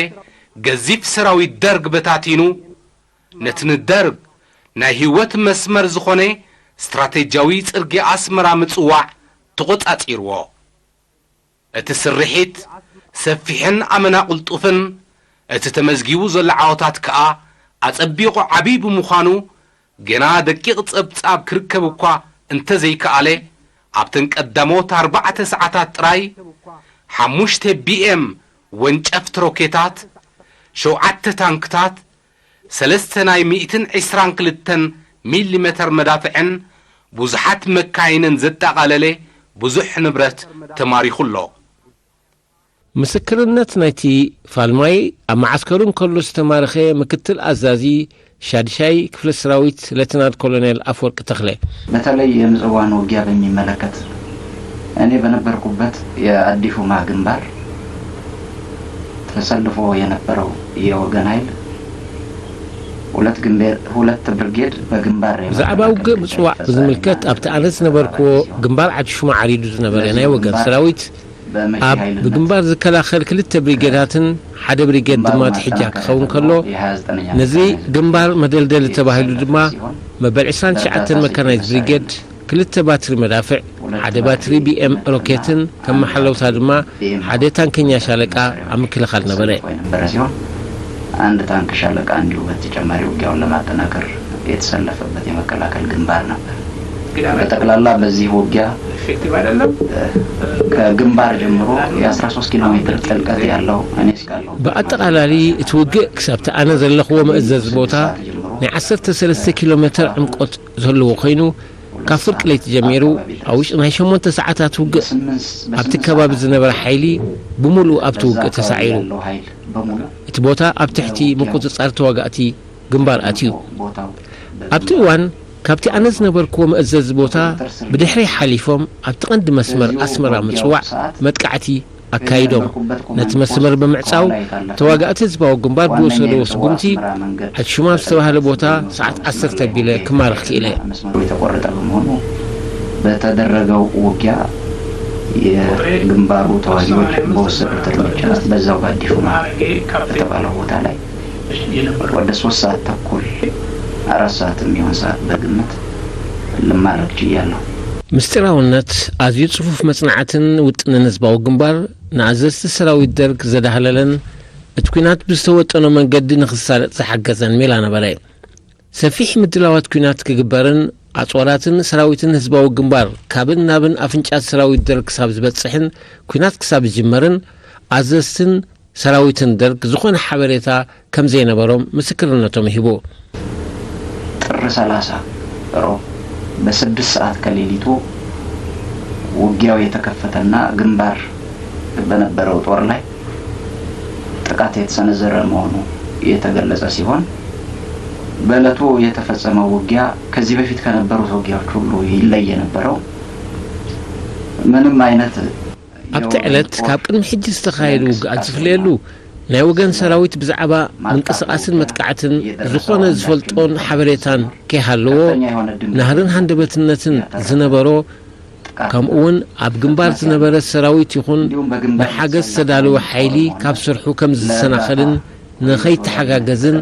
ገዚፍ ሰራዊት ደርግ በታቲኑ፣ ነቲ ንደርግ ናይ ህይወት መስመር ዝኾነ ስትራቴጂያዊ ጽርግያ ኣስመራ ምጽዋዕ ተቖጻጺርዎ። እቲ ስርሒት ሰፊሕን ኣመና ቅልጡፍን፣ እቲ ተመዝጊቡ ዘሎ ዓወታት ከኣ ኣጸቢቑ ዓቢ ብምዃኑ፣ ገና ደቂቕ ጸብጻብ ክርከብ እኳ እንተዘይከኣለ፣ ኣብተን ቀዳሞት ኣርባዕተ ሰዓታት ጥራይ ሓሙሽተ ቢ ኤም ወንጨፍቲ ሮኬታት፣ ሸውዓተ ታንክታት፣ ሰለስተ ናይ ሚእትን ዕስራን ክልተን ሚሊሜተር መዳፍዕን ብዙሓት መካይንን ዘጠቓለለ ብዙሕ ንብረት ተማሪኹ ኣሎ። ምስክርነት ናይቲ ፋልማይ ኣብ መዓስከሩ እንከሎ ዝተማረኸ ምክትል ኣዛዚ ሻድሻይ ክፍለ ሰራዊት ሌተናል ኮሎኔል ኣፈወርቂ ተኽለ። በተለይ የምጽዋን ውጊያ በሚመለከት እኔ በነበርኩበት የአዲፉማ ግንባር ተሰልፎ የነበረው የወገን ኃይል ሁለት ግንቤ-፣ ሁለት ብርጌድ በግንባር ብዛዕባ የመከላከል ውግእ ምጽዋዕ ተፈጸመ ብዝምልከት፣ ኣብቲ ኣነ ዝነበርክዎ ግንባር ዓዲ ሹማ ዓሪዱ ዝነበረ ናይ ወገን ሰራዊት፣ ኣብ ብግንባር ዝከላኸል ክልተ ብሪጌዳትን ሓደ ብሪጌድ ድማ ትሕጃ ክኸውን ከሎ፣ ነዚ ግንባር መደልደሊ ተባሂሉ ድማ መበል ዕስራን ትሽዓተን መካናይዝድ ብሪጌድ፣ ክልተ ባትሪ መዳፍዕ፣ ሓደ ባትሪ ቢ ኤም ሮኬትን ከም መሓለውታ ድማ ሓደ ታንከኛ ሻለቃ ኣብ ምክልኻል ነበረ። የነበረ ሲሆን፣ አንድ ታንክ ሻለቃ እንዲሁ በተጨማሪ ውጊያውን ለማጠናከር የተሰለፈበት የመከላከል ግንባር ነበር። በጠቅላላ በዚህ ውጊያ፣ ኢፌክቲቭ አይደለም። ከግንባር ጀምሮ የአስራ ሶስት ኪሎ ሜትር ጥልቀት ያለው፣ እኔ እስካለሁ ብኣጠቓላሊ፣ እቲ ውግእ ክሳብቲ ኣነ ዘለኽዎ መእዘዚ ቦታ ናይ ዓሰርተ ሰለስተ ኪሎ ሜትር ዕምቆት ዘለዎ ኮይኑ፣ ካብ ፍርቂ ለይቲ ጀሚሩ ኣብ ውሽጢ ናይ ሸሞንተ ሰዓታት ውግእ ኣብቲ ከባቢ ዝነበረ ሓይሊ ብምሉኡ ኣብቲ ውግእ ተሳዒሩ። እቲ ቦታ ኣብ ትሕቲ ምቁጽጻር ተዋጋእቲ ግንባር ኣትዩ። ኣብቲ እዋን ካብቲ ኣነ ዝነበርክዎ መእዘዚ ቦታ ብድሕረይ ሓሊፎም ኣብቲ ቀንዲ መስመር ኣስመራ ምጽዋዕ መጥቃዕቲ ኣካይዶም። ነቲ መስመር ብምዕጻው ተዋጋእቲ ህዝባዊ ግንባር ብወሰድዎ ስጉምቲ፣ ኣድሹማ ኣብ ዝተባህለ ቦታ ሰዓት ዓሰርተ ኣቢለ ክማረኽ ክኢለ። መስመሩ የተቆረጠ በመሆኑ በተደረገው ውጊያ የግንባሩ ተዋጊዎች በወሰዱት እርምጃ በዛው በአዲፉማ በተባለው ቦታ ላይ ወደ ሶስት ሰዓት ተኩል፣ አራት ሰዓት የሚሆን ሰዓት በግምት ልማረክ ችያለሁ። ምስጢራውነት፣ ኣዝዩ ጽፉፍ መጽናዕትን ውጥንን ህዝባዊ ግንባር ንኣዘዝቲ ሰራዊት ደርግ ዘዳህለለን፣ እቲ ኲናት ብዝተወጠኖ መንገዲ ንኽሳለጥ ዝሓገዘን ሜላ ነበረ። ሰፊሕ ምድላዋት ኲናት ክግበርን ኣጽዋራትን ሰራዊትን ህዝባዊ ግንባር ካብን ናብን ኣፍንጫት ሰራዊት ደርግ ክሳብ ዝበጽሕን ኲናት ክሳብ ዝጅመርን ኣዘዝትን ሰራዊትን ደርግ ዝኾነ ሓበሬታ ከም ዘይነበሮም ምስክርነቶም ሂቡ። ጥር ሰላሳ ሮብ በስድስት ሰዓት ከሌሊቱ ውጊያው የተከፈተና ግንባር በነበረው ጦር ላይ ጥቃት የተሰነዘረ መሆኑ የተገለጸ ሲሆን፣ በዕለቱ የተፈጸመው ውጊያ ከዚህ በፊት ከነበሩት ውጊያዎች ሁሉ ይለይ የነበረው ምንም አይነት ኣብቲ ዕለት ካብ ቅድሚ ሕጂ ዝተኻየዱ ውግኣት ዝፍለየሉ ናይ ወገን ሰራዊት ብዛዕባ ምንቅስቓስን መጥቃዕትን ዝኾነ ዝፈልጦን ሓበሬታን ከይሃለዎ፣ ናህርን ሃንደበትነትን ዝነበሮ፣ ከምኡውን ኣብ ግንባር ዝነበረ ሰራዊት ይኹን ንሓገዝ ዝተዳለወ ሓይሊ ካብ ስርሑ ከም ዝሰናኸልን ንኸይተሓጋገዝን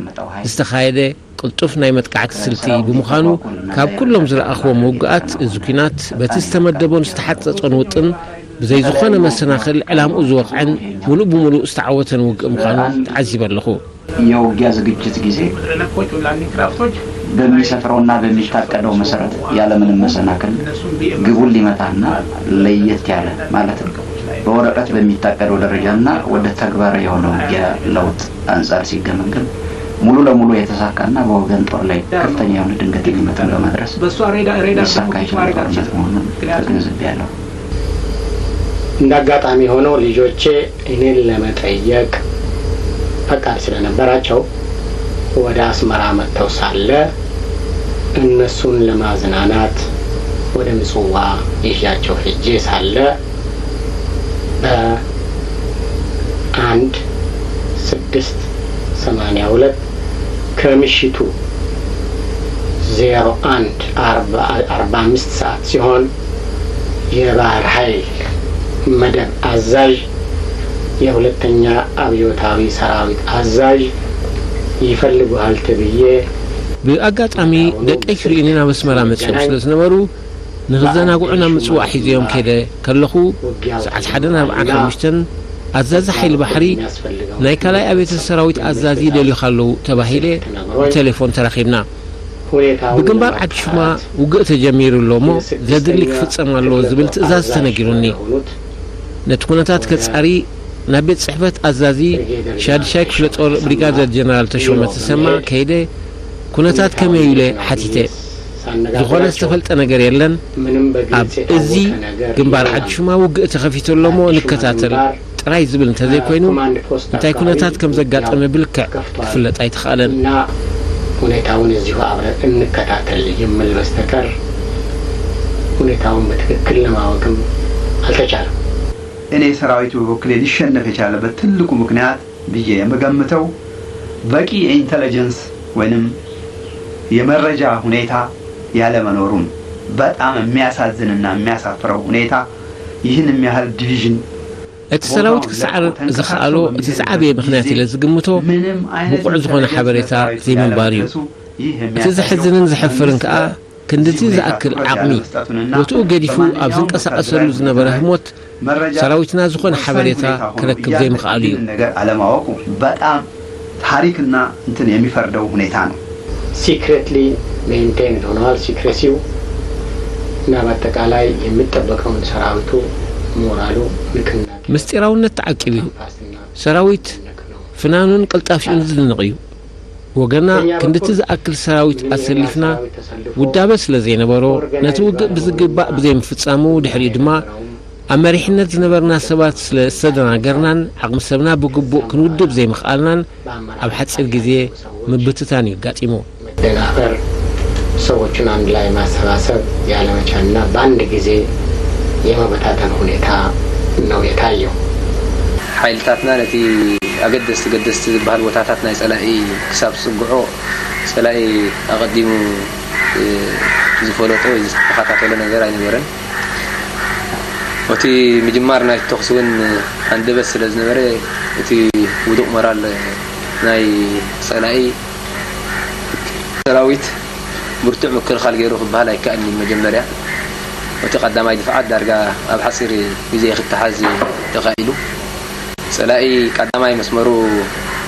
ዝተኻየደ ቅልጡፍ ናይ መጥቃዕቲ ስልቲ ብምዃኑ፣ ካብ ኩሎም ዝረኣኽዎም ውግኣት፣ እዚ ኲናት በቲ ዝተመደቦን ዝተሓጸጾን ውጥን ብዘይ ዝኾነ መሰናኽል ዕላምኡ ዝወቕዐን ምሉእ ብምሉእ ዝተዓወተን ውግእ ምዃኑ ተዓዚበ ኣለኹ። የውጊያ ዝግጅት ጊዜ በሚሰፍረውና በሚታቀደው መሰረት ያለምንም መሰናክል ግቡን ሊመታና ለየት ያለ ማለትም በወረቀት በሚታቀደው ደረጃና ወደ ተግባራዊ የሆነ ውጊያ ለውጥ አንጻር ሲገመገም ሙሉ ለሙሉ የተሳካና በወገን ጦር ላይ ከፍተኛ የሆነ ድንገተኛ መጠን በማድረስ ሊሳካ የቻለ ጦርነት መሆኑን ተገንዝቤያለሁ። እንደ አጋጣሚ ሆኖ ልጆቼ እኔን ለመጠየቅ ፈቃድ ስለነበራቸው ወደ አስመራ መጥተው ሳለ እነሱን ለማዝናናት ወደ ምጽዋ ይዣቸው ሄጄ ሳለ በአንድ ስድስት ሰማንያ ሁለት ከምሽቱ ዜሮ አንድ አርባ አምስት ሰዓት ሲሆን የባህር ኃይል መደብ አዛዥ የሁለተኛ አብዮታዊ ሰራዊት አዛዥ ይፈልጉሃል ተብዬ ብኣጋጣሚ ደቀይ ክርእዩኒ ናብ ኣስመራ መጺኦም ስለ ዝነበሩ ንኽዘናግዑ ናብ ምጽዋዕ ሒዘዮም ከይደ ከለኹ ሰዓት ሓደን ኣርብዓን ሓሙሽተን ኣዛዚ ሓይሊ ባሕሪ ናይ ካልኣይ ኣብያተ ሰራዊት ኣዛዚ ይደልዩኻ ኣለዉ ተባሂለ ብቴሌፎን ተራኺብና። ብግንባር ዓዲ ሹማ ውግእ ተጀሚሩ ኣሎ እሞ ዘድሊ ክፍጸም ኣለዎ ዝብል ትእዛዝ ተነጊሩኒ። ነቲ ኩነታት ከጻሪ ናብ ቤት ጽሕፈት ኣዛዚ ሻድሻይ ክፍለ ጦር ብሪጋደር ጀነራል ተሾመ ተሰማ ከይደ ኩነታት ከመይ ኢለ ሓቲተ። ዝኾነ ዝተፈልጠ ነገር የለን። ኣብ እዚ ግንባር ዓዲ ሹማ ውግእ ተኸፊቱ ኣሎ እሞ ንከታተል ጥራይ ዝብል እንተዘይኮይኑ እንታይ ኩነታት ከም ዘጋጠመ ብልክዕ ክፍለጥ ኣይተኻእለን። እና ሁኔታውን እዚሁ አብረን እንከታተል የሚል በስተቀር ሁኔታውን በትክክል ለማወቅም አልተቻለም። እኔ ሰራዊቱ በበኩሌ ሊሸነፍ የቻለበት ትልቁ ምክንያት ብዬ የምገምተው በቂ የኢንተለጀንስ ወይንም የመረጃ ሁኔታ ያለመኖሩን በጣም የሚያሳዝንና የሚያሳፍረው ሁኔታ ይህን የሚያህል ዲቪዥን እቲ ሰራዊት ክሰዓር ዝኸኣሎ እቲ ዝዓበየ ምኽንያት ኢለ ዝግምቶ ብቑዕ ዝኾነ ሓበሬታ ዘይምንባር እዩ። እቲ ዘሕዝንን ዘሕፍርን ከኣ ክንድዚ ዝኣክል ዓቕሚ ቦትኡ ገዲፉ ኣብ ዝንቀሳቐሰሉ ዝነበረ ህሞት ሰራዊትና ዝኾነ ሓበሬታ ክረክብ ዘይምኽኣሉ እዩ። ነገር ኣለማወቁ በጣም ታሪክና እንትን የሚፈርደው ሁኔታ ነው። ሲክሬትሊ ሜንቴን ሆነዋል። ሲክሬሲው እና በአጠቃላይ የሚጠበቀውን ሰራዊቱ ሞራሉ ንቅናቄ ምስጢራውነት ተዓቂቡ እዩ። ሰራዊት ፍናኑን ቅልጣፊኡን ዝድነቕ እዩ። ወገና ክንድቲ ዝኣክል ሰራዊት ኣሰሊፍና ውዳበ ስለ ዘይነበሮ ነቲ ውግእ ብዝግባእ ብዘይምፍጻሙ ድሕሪኡ ድማ ኣብ መሪሕነት ዝነበርና ሰባት ስለ ዝተደናገርናን ዓቕሚ ሰብና ብግቡእ ክንውድብ ዘይምኽኣልናን ኣብ ሓጺር ግዜ ምብትታን እዩ ኣጋጢሙ። መደናበር፣ ሰዎችን አንድ ላይ ማሰባሰብ ያለመቻልና በአንድ ጊዜ የመበታተን ሁኔታ ነው የታየው። ሓይልታትና ነቲ ኣገደስቲ ገደስቲ ዝበሃል ቦታታት ናይ ጸላኢ ክሳብ ዝጽግዖ ጸላኢ ኣቐዲሙ ዝፈለጦ ወይ ዝተኸታተሎ ነገር ኣይነበረን። እቲ ምጅማር ናይ ተኹሲ እውን ሃንደበት ስለ ዝነበረ እቲ ውዱቕ ሞራል ናይ ጸላኢ ሰራዊት ብርቱዕ ምክልኻል ገይሩ ክበሃል ኣይከኣልን እዩ። መጀመርያ እቲ ቀዳማይ ድፍዓት ዳርጋ ኣብ ሓፂር ግዜ ክትሓዝ ተኻኢሉ። ፀላኢ ቀዳማይ መስመሩ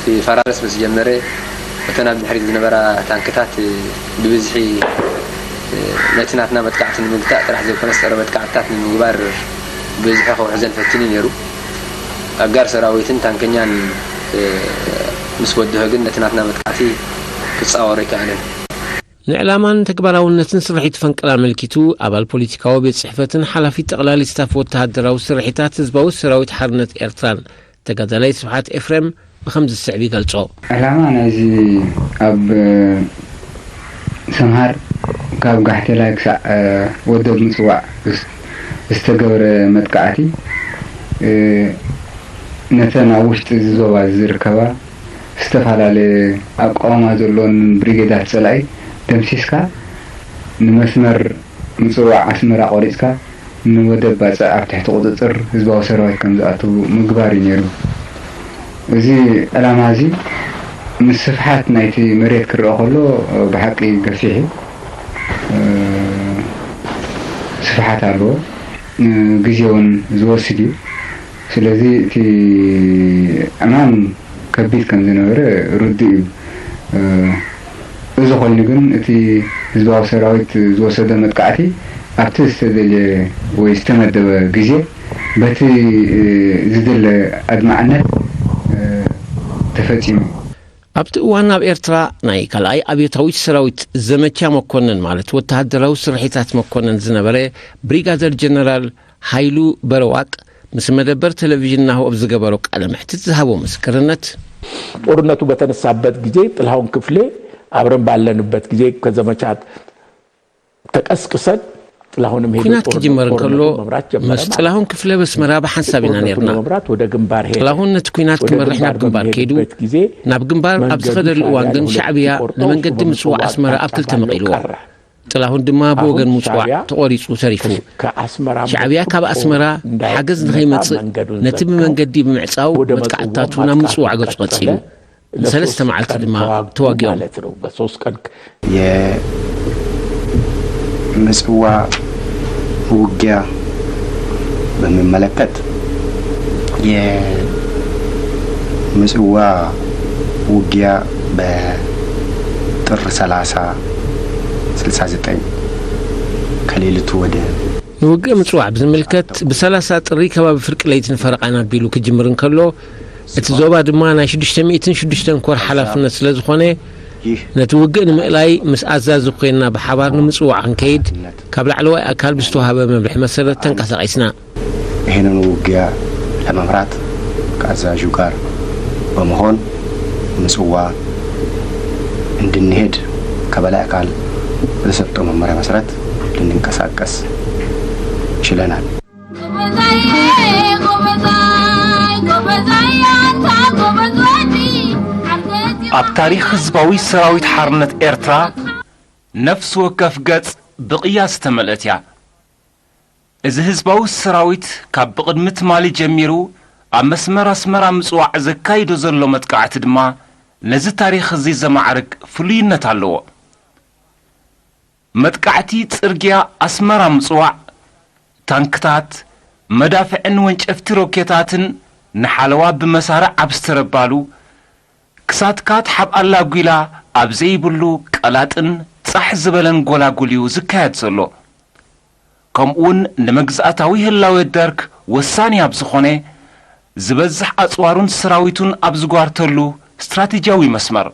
ክፈራርስ ምስ ጀመረ እተን ኣብ ድሕሪት ዝነበራ ታንክታት ብብዝሒ ነቲ ናትና መጥቃዕቲ ንምግታእ ጥራሕ ዘይኮነስ፣ ጸረ መጥቃዕትታት ንምግባር ብዝሒ ክውሕዘን ፈቲኑ ነይሩ። ኣጋር ሰራዊትን ታንከኛን፣ እ፣ ምስ በድሆ ግን ነቲ ናትና መጥቃዕቲ ክጻወሮ ኣይከኣለን። ንዕላማን ተግባራውነትን ስርሒት ፈንቅል ኣመልኪቱ፣ ኣባል ፖለቲካዊ ቤት ጽሕፈትን ሓላፊ ጠቕላሊ ስታፍ ወተሃደራዊ ስርሒታት ህዝባዊ ሰራዊት ሓርነት ኤርትራን ተጋዳላይ ስብሓት ኤፍሬም ብኸምዚ ዝስዕብ ይገልጾ። ዕላማ ናይዚ ኣብ ሰምሃር ካብ ጋሕቴላይ ክሳዕ ወደብ ምጽዋዕ ዝተገበረ መጥቃዕቲ፣ ነተን ኣብ ውሽጢ እዚ ዞባ ዝርከባ ዝተፈላለየ ኣቃውማ ዘለወን ብሪጌዳት ጸላኢ ደምሲስካ፣ ንመስመር ምጽዋዕ ኣስመራ ቆሪጽካ፣ ንወደብ ባጽዕ ኣብ ትሕቲ ቁጽጽር ህዝባዊ ሰራዊት ከም ዝኣቱ ምግባር እዩ ነይሩ። እዚ ዕላማ እዚ ምስ ስፍሓት ናይቲ መሬት ክረአ ከሎ ብሓቂ ገፊሕ እዩ። ስፍሓት ኣለዎ። ግዜ እውን ዝወስድ እዩ። ስለዚ እቲ ዕማም ከቢድ ከም ዝነበረ ርዱእ እዩ። እዚ ኮይኑ ግን እቲ ህዝባዊ ሰራዊት ዝወሰዶ መጥቃዕቲ ኣብቲ ዝተደልየ ወይ ዝተመደበ ግዜ በቲ ዝድለ ኣድማዕነት ተፈጺሙ። ኣብቲ እዋን ኣብ ኤርትራ ናይ ካልኣይ ኣብዮታዊት ሰራዊት ዘመቻ መኮነን ማለት ወተሃደራዊ ስርሒታት መኮነን ዝነበረ ብሪጋደር ጀነራል ሃይሉ በረዋቅ ምስ መደበር ቴሌቪዥን ናሁ ኣብ ዝገበሮ ቃለ መሕትት ዝሃቦ ምስክርነት፣ ጦርነቱ በተነሳበት ጊዜ ጥላሁን ክፍሌ አብረን ባለንበት ጊዜ ከዘመቻ ተቀስቅሰን ጥላሁንም ሄዶ ኩናት ክጅመር ጦርነቱ እንከሎ መምራት ጀመረ ምስ ማለት ጥላሁን ክፍለ በስመራ ብሓንሳብ ኢና ጦርነቱን ነርና። ለመምራት ወደ ግንባር ሄደ። ጥላሁን ነቲ ኩናት ወደ ክመርሕ ናብ ግንባር ግንባር ከይዱ በሚሄድበት ጊዜ ናብ ግንባር ኣብ መንገዱ ዝኸደሉ እዋን ሻዕቢያ ግን ለሁለት ሻዕብያ ሲቆርጠው ንመንገዲ እሱ ምጽዋዕ በመጽዋዕ ኣስመራ ኣብ ክልተ አቅጣጫ መቒልዎ። ቀረ። ጥላሁን ድማ አሁን ብወገን ምጽዋዕ ሻዕቢያ ተቖሪጹ ተሪፉ። ከ- ከአስመራ ሻዕብያ መጥቶ ካብ ኣስመራ እንዳይመጣ ሓገዝ ንኸይመጽእ መንገዱን ነቲ ዘግተው ብመንገዲ ብምዕጻው ወደ መጥቃዕትታቱ መጽዋ ናብ ማጥቃት ምጽዋዕ ገጹ ቀጠለ። ቀጺሉ። ንሰለስተ ለሶስት መዓልቲ ቀን ድማ ተዋጉ ተዋጊኦም። ማለት ነው። በሶስት ቀን የምጽዋ ውጊያ በሚመለከት የምጽዋ ውጊያ በጥር ሠላሳ ስልሳ ዘጠኝ ከሌሊቱ ወደ ንውግእ ምጽዋዕ ብዝምልከት ብሰላሳ ጥሪ ከባቢ ፍርቂ ለይትን ፈረቓን ኣቢሉ ክጅምር እንከሎ፣ እቲ ዞባ ድማ ናይ ሽዱሽተ ሚእትን ሽዱሽተን ኮር ሓላፍነት ስለ ዝኾነ፣ ነቲ ውግእ ንምእላይ ምስ ኣዛዚ ኮይንና ብሓባር ንምጽዋዕ ክንከይድ ካብ ላዕለዋይ ኣካል ብዝተዋህበ መምርሒ መሰረት ተንቀሳቒስና። ይህንን ውጊያ ለመምራት ከአዛዡ ጋር በመሆን ምጽዋ እንድንሄድ ከበላይ አካል በተሰጠው መመሪያ መሰረት ልንንቀሳቀስ ችለናል። ኣብ ታሪኽ ህዝባዊ ሰራዊት ሓርነት ኤርትራ ነፍሲ ወከፍ ገጽ ብቕያ ዝተመልአት እያ። እዚ ህዝባዊ ሰራዊት ካብ ብቕድሚ ትማሊ ጀሚሩ ኣብ መስመር ኣስመራ ምጽዋዕ ዘካይዶ ዘሎ መጥቃዕቲ ድማ ነዚ ታሪኽ እዚ ዘማዕርግ ፍሉይነት ኣለዎ። መጥቃዕቲ ጽርግያ ኣስመራ ምጽዋዕ፣ ታንክታት፣ መዳፍዕን ወንጨፍቲ ሮኬታትን ንሓለዋ ብመሳርዕ ኣብ ዝተረባሉ፣ ክሳትካ ትሓብኣላ ጒላ ኣብ ዘይብሉ ቀላጥን ጻሕ ዝበለን ጎላጉል እዩ ዝካየድ ዘሎ። ከምኡውን ንመግዛእታዊ ህላወ ደርግ ወሳኒ ኣብ ዝኾነ፣ ዝበዝሕ ኣጽዋሩን ሰራዊቱን ኣብ ዝጓርተሉ ስትራቴጂያዊ መስመር።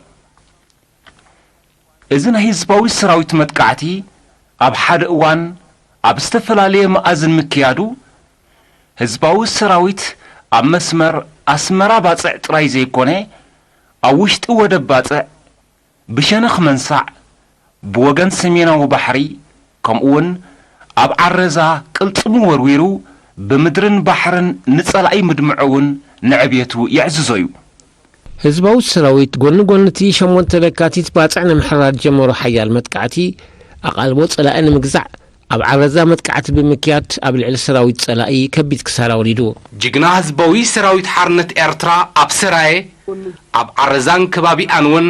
እዚ ናይ ህዝባዊ ሰራዊት መጥቃዕቲ ኣብ ሓደ እዋን ኣብ ዝተፈላለየ መኣዝን ምክያዱ፣ ህዝባዊ ሰራዊት ኣብ መስመር ኣስመራ ባጽዕ ጥራይ ዘይኮነ፣ ኣብ ውሽጢ ወደብ ባጽዕ፣ ብሸነኽ መንሳዕ፣ ብወገን ሰሜናዊ ባሕሪ፣ ከምኡውን ኣብ ዓረዛ ቅልጽሙ ወርዊሩ ብምድርን ባሕርን ንጸላኢ ምድምዑ እውን ንዕብየቱ የዕዝዞ እዩ። ህዝባዊ ሰራዊት ጎኒ ጎኒ እቲ ሸሞንተ ለካቲት ባጽዕ ንምሕራር ዝጀመሮ ሓያል መጥቃዕቲ፣ ኣቓልቦ ጸላኢ ንምግዛዕ ኣብ ዓረዛ መጥቃዕቲ ብምክያድ ኣብ ልዕሊ ሰራዊት ጸላኢ ከቢድ ክሳራ ኣውሪዱ። ጅግና ህዝባዊ ሰራዊት ሓርነት ኤርትራ ኣብ ሰራየ፣ ኣብ ዓረዛን ከባቢኣን እውን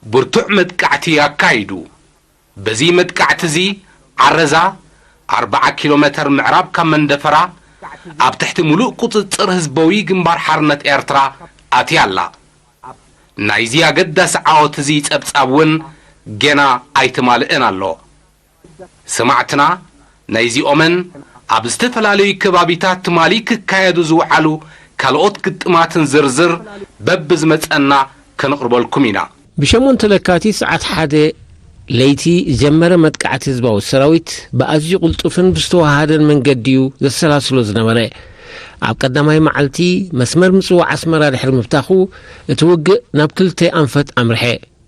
ብርቱዕ መጥቃዕቲ ኣካይዱ። በዚ መጥቃዕቲ እዚ ዓረዛ ኣርብዓ ኪሎ ሜተር ምዕራብ ካብ መንደፈራ ኣብ ትሕቲ ምሉእ ቁጽጽር ህዝባዊ ግንባር ሓርነት ኤርትራ ኣትያ ኣላ። ናይዚ ኣገዳሲ ዓወት እዚ ጸብጻብ እውን ገና ኣይተማልእን ኣሎ። ሰማዕትና ናይዚኦምን ኣብ ዝተፈላለዩ ከባቢታት ትማሊ ክካየዱ ዝወዓሉ ካልኦት ግጥማትን ዝርዝር በብዝመጸና ከነቕርበልኩም ኢና። ብሸሞንተ ለካቲት ሰዓት ሓደ ለይቲ ዝጀመረ መጥቃዕቲ ህዝባዊ ሰራዊት ብኣዝዩ ቅልጡፍን ብዝተወሃሃደን መንገዲ እዩ ዘሰላስሎ ዝነበረ። ኣብ ቀዳማይ መዓልቲ መስመር ምጽዋዕ ኣስመራ ድሕሪ ምብታኹ፣ እቲ ውግእ ናብ ክልተ ኣንፈት ኣምርሐ።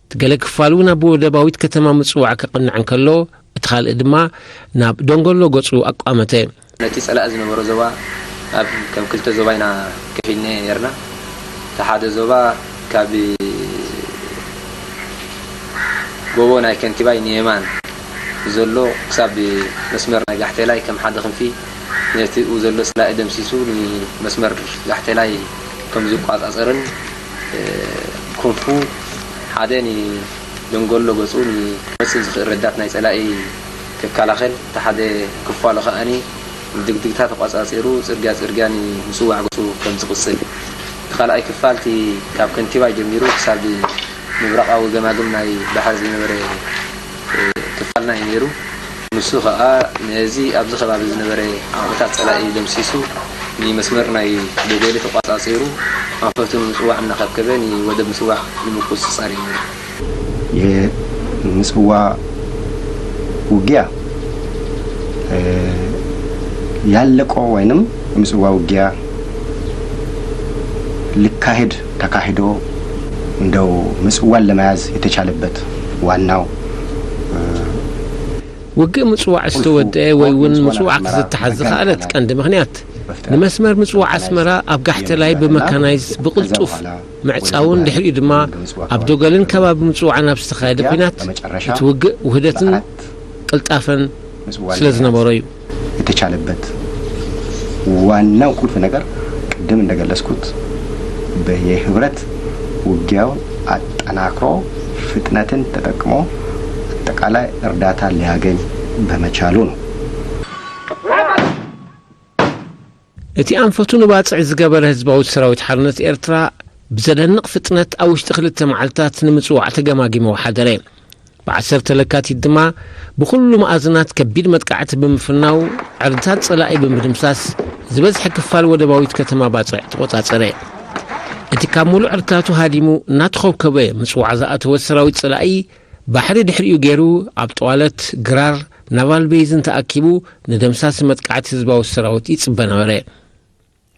እቲ ገለ ክፋሉ ናብ ወደባዊት ከተማ ምጽዋዕ ከቕንዕ እንከሎ፣ እቲ ካልእ ድማ ናብ ደንጎሎ ገጹ ኣቋመተ። ነቲ ጸላኢ ዝነበሮ ዞባ ኣብ ከም ክልተ ዞባ ኢና ከፊልና ነርና። እቲ ሓደ ዞባ ካብ ጎቦ ናይ ከንቲባይ ንየማን ዘሎ ክሳብ መስመር ናይ ጋሕቴላይ ከም ሓደ ክንፊ ነቲ ኡ ዘሎ ጸላኢ ደምሲሱ ንመስመር ጋሕቴላይ ከም ዝቋጻጸርን፣ እ፣ ክንፉ ሓደ ንደንጎሎ ገጹ ንመጽእ ዝኽእል ረዳት ናይ ጸላኢ ክከላኸል፣ እቲ ሓደ ክፋሉ ከኣኒ ንድግድግታ ተቋጻጺሩ ጽርግያ ጽርግያ ንምጽዋዕ ገጹ ከም ዝቕጽል፣ እቲ ካልኣይ ክፋል እቲ ካብ ከንቲባይ ጀሚሩ ክሳብ ምብራቓዊ ገማግም ናይ ባሕሪ ዝነበረ፣ እ፣ ክፋልና እዩ ነይሩ። ንሱ ኸኣ ነዚ ኣብዚ ከባቢ ዝነበረ ዓቕምታት ጸላኢ ደምሲሱ ንመስመር ናይ ደጎሊ ተቋጻጺሩ ኣንፈቱ ንምጽዋዕ እናኸብከበ ንወደብ ምጽዋዕ ንምቁጽጻር እዩ ነይሩ። የምጽዋ ውጊያ ያለቀው ወይንም የምጽዋ ውጊያ ሊካሄድ ተካሂዶ እንደው ምጽዋን ለመያዝ የተቻለበት ዋናው ውግእ ምጽዋዕ ዝተወደአ ወይ እውን ምጽዋዕ ክዝተሓዝ ዝኸኣለት ቀንዲ ምኽንያት ንመስመር ምጽዋዕ ኣስመራ ኣብ ጋሕተላይ ብመካናይዝ ብቕልጡፍ ምዕጻውን ድሕሪኡ ድማ ኣብ ዶገልን ከባቢ ምጽዋዕን ኣብ ዝተኻየደ ኲናት እቲ ውግእ ውህደትን ቅልጣፈን ስለ ዝነበሮ እዩ። የተቻለበት ዋናው ቁልፍ ነገር ቅድም እንደገለጽኩት የህብረት ውጊያው አጠናክሮ ፍጥነትን ተጠቅሞ አጠቃላይ እርዳታ ሊያገኝ በመቻሉ ነው። እቲ ኣንፈቱ ንባጽዕ ዝገበረ ህዝባዊ ሰራዊት ሓርነት ኤርትራ ብዘደንቕ ፍጥነት ኣብ ውሽጢ ክልተ መዓልታት ንምጽዋዕ ተገማጊሙ ሓደረ። ብዓሰርተ ለካቲት ድማ ብኹሉ መኣዝናት ከቢድ መጥቃዕቲ ብምፍናው ዕርድታት ጸላኢ ብምድምሳስ ዝበዝሐ ክፋል ወደባዊት ከተማ ባጽዕ ተቖጻጸረ። እቲ ካብ ሙሉእ ዕርድታቱ ሃዲሙ እናተኾብኮበ ምጽዋዕ ዝኣተወ ሰራዊት ጸላኢ ባሕሪ ድሕሪኡ ገይሩ ኣብ ጠዋለት፣ ግራር፣ ናቫል ቤይዝን ተኣኪቡ ንደምሳሲ መጥቃዕቲ ህዝባዊ ሰራዊት ይጽበ ነበረ።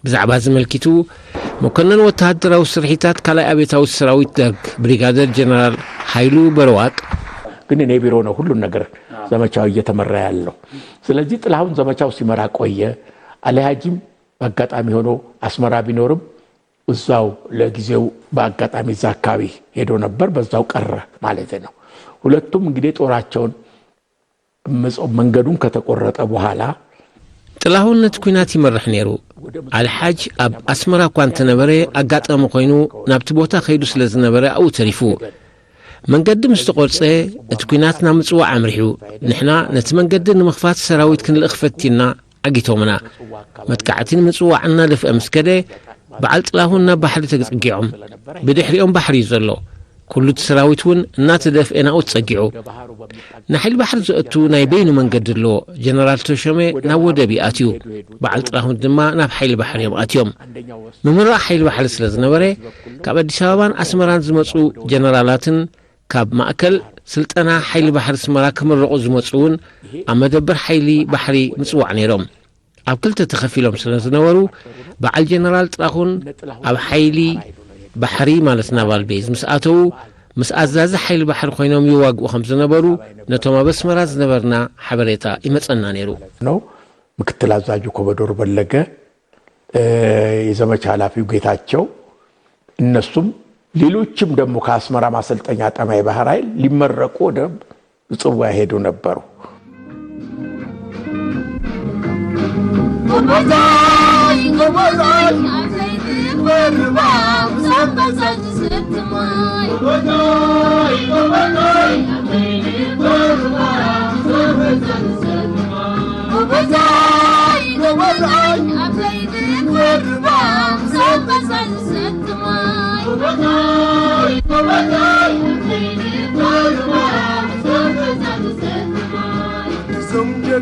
ብዛዕባ እዚ ኣመልኪቱ መኮነን ወተሃደራዊ ስርሒታት ካልኣይ ኣብዮታዊ ሰራዊት ደርግ ብሪጋደር ጀነራል ሃይሉ በረዋቅ ግን እኔ ቢሮ ነው ሁሉን ነገር ዘመቻው እየተመራ ያለው። ስለዚህ ጥላሁን ዘመቻው ሲመራ ቆየ። አሊ ሀጂም በአጋጣሚ ሆኖ አስመራ ቢኖርም እዛው ለጊዜው በአጋጣሚ እዛ አካባቢ ሄዶ ነበር፣ በዛው ቀረ ማለት ነው። ሁለቱም እንግዲህ ጦራቸውን መጾ መንገዱን ከተቆረጠ በኋላ ጥላሁን ነቲ ኲናት ይመርሕ ነይሩ። ኣልሓጅ ኣብ ኣስመራ እኳ እንተነበረ ኣጋጣሚ ኮይኑ ናብቲ ቦታ ከይዱ ስለ ዝነበረ ኣብኡ ተሪፉ። መንገዲ ምስ ተቖርጸ እቲ ኲናት ናብ ምጽዋዕ ኣምሪሑ። ንሕና ነቲ መንገዲ ንምኽፋት ሰራዊት ክንልእኽ ፈቲና ዓጊቶምና። መጥቃዕቲ ንምጽዋዕ እናደፍአ ምስ ከደ በዓል ጥላሁን ናብ ባሕሪ ተጸጊዖም። ብድሕሪኦም ባሕሪ እዩ ዘሎ። ኩሉ እቲ ሰራዊት እውን እናተደፍኤ ናብኡ ተጸጊዑ። ንሓይሊ ባሕሪ ዘእቱ ናይ በይኑ መንገዲ ኣለዎ። ጀነራል ተሾመ ናብ ወደብ እዩ ኣትዩ። በዓል ጥላሁን ድማ ናብ ሓይሊ ባሕሪ እዮም ኣትዮም። ምምራቕ ሓይሊ ባሕሪ ስለ ዝነበረ ካብ ኣዲስ ኣበባን ኣስመራን ዝመጹ ጀነራላትን ካብ ማእከል ስልጠና ሓይሊ ባሕሪ ኣስመራ ክምረቑ ዝመጹ እውን ኣብ መደበር ሓይሊ ባሕሪ ምጽዋዕ ነይሮም። ኣብ ክልተ ተኸፊሎም ስለ ዝነበሩ በዓል ጀነራል ጥላሁን ኣብ ሓይሊ ባሕሪ ማለት ናቫል ቤዝ ምስ ኣተዉ ምስ ኣዛዚ ሓይሊ ባሕሪ ኮይኖም ይዋግኡ ከም ዝነበሩ ነቶም ኣብ ኣስመራ ዝነበርና ሓበሬታ ይመጸና ነይሩ። ነው። ምክትል አዛዡ ኮሞዶር በለገ፣ የዘመቻ ኃላፊው ጌታቸው፣ እነሱም ሌሎችም ደግሞ ከአስመራ ማሰልጠኛ ጠማይ ባህር ኃይል ሊመረቁ ወደ ምጽዋ ይሄዱ ነበሩ።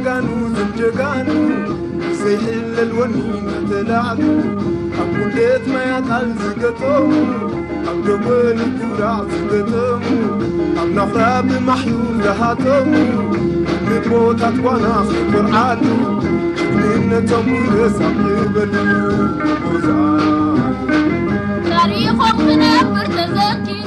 ጀጋኑ ዝም ጀጋኑ ዘይሕለል ወኒ እናተላዕሉ ኣብ ጉንደት ማይ ኣጣል ዝገጠሙ ኣብ ደጎሊ ኩራዕ ዝገጠሙ ኣብ ናኹራ ብማሕዩር ዝሃተሙ ንቦታት ጓና ክኮርዓሉ ጅግንነቶም ክረሳዕ ይበሉ ጎዛይ። ታሪኾም ክነብር ተዘኪሩ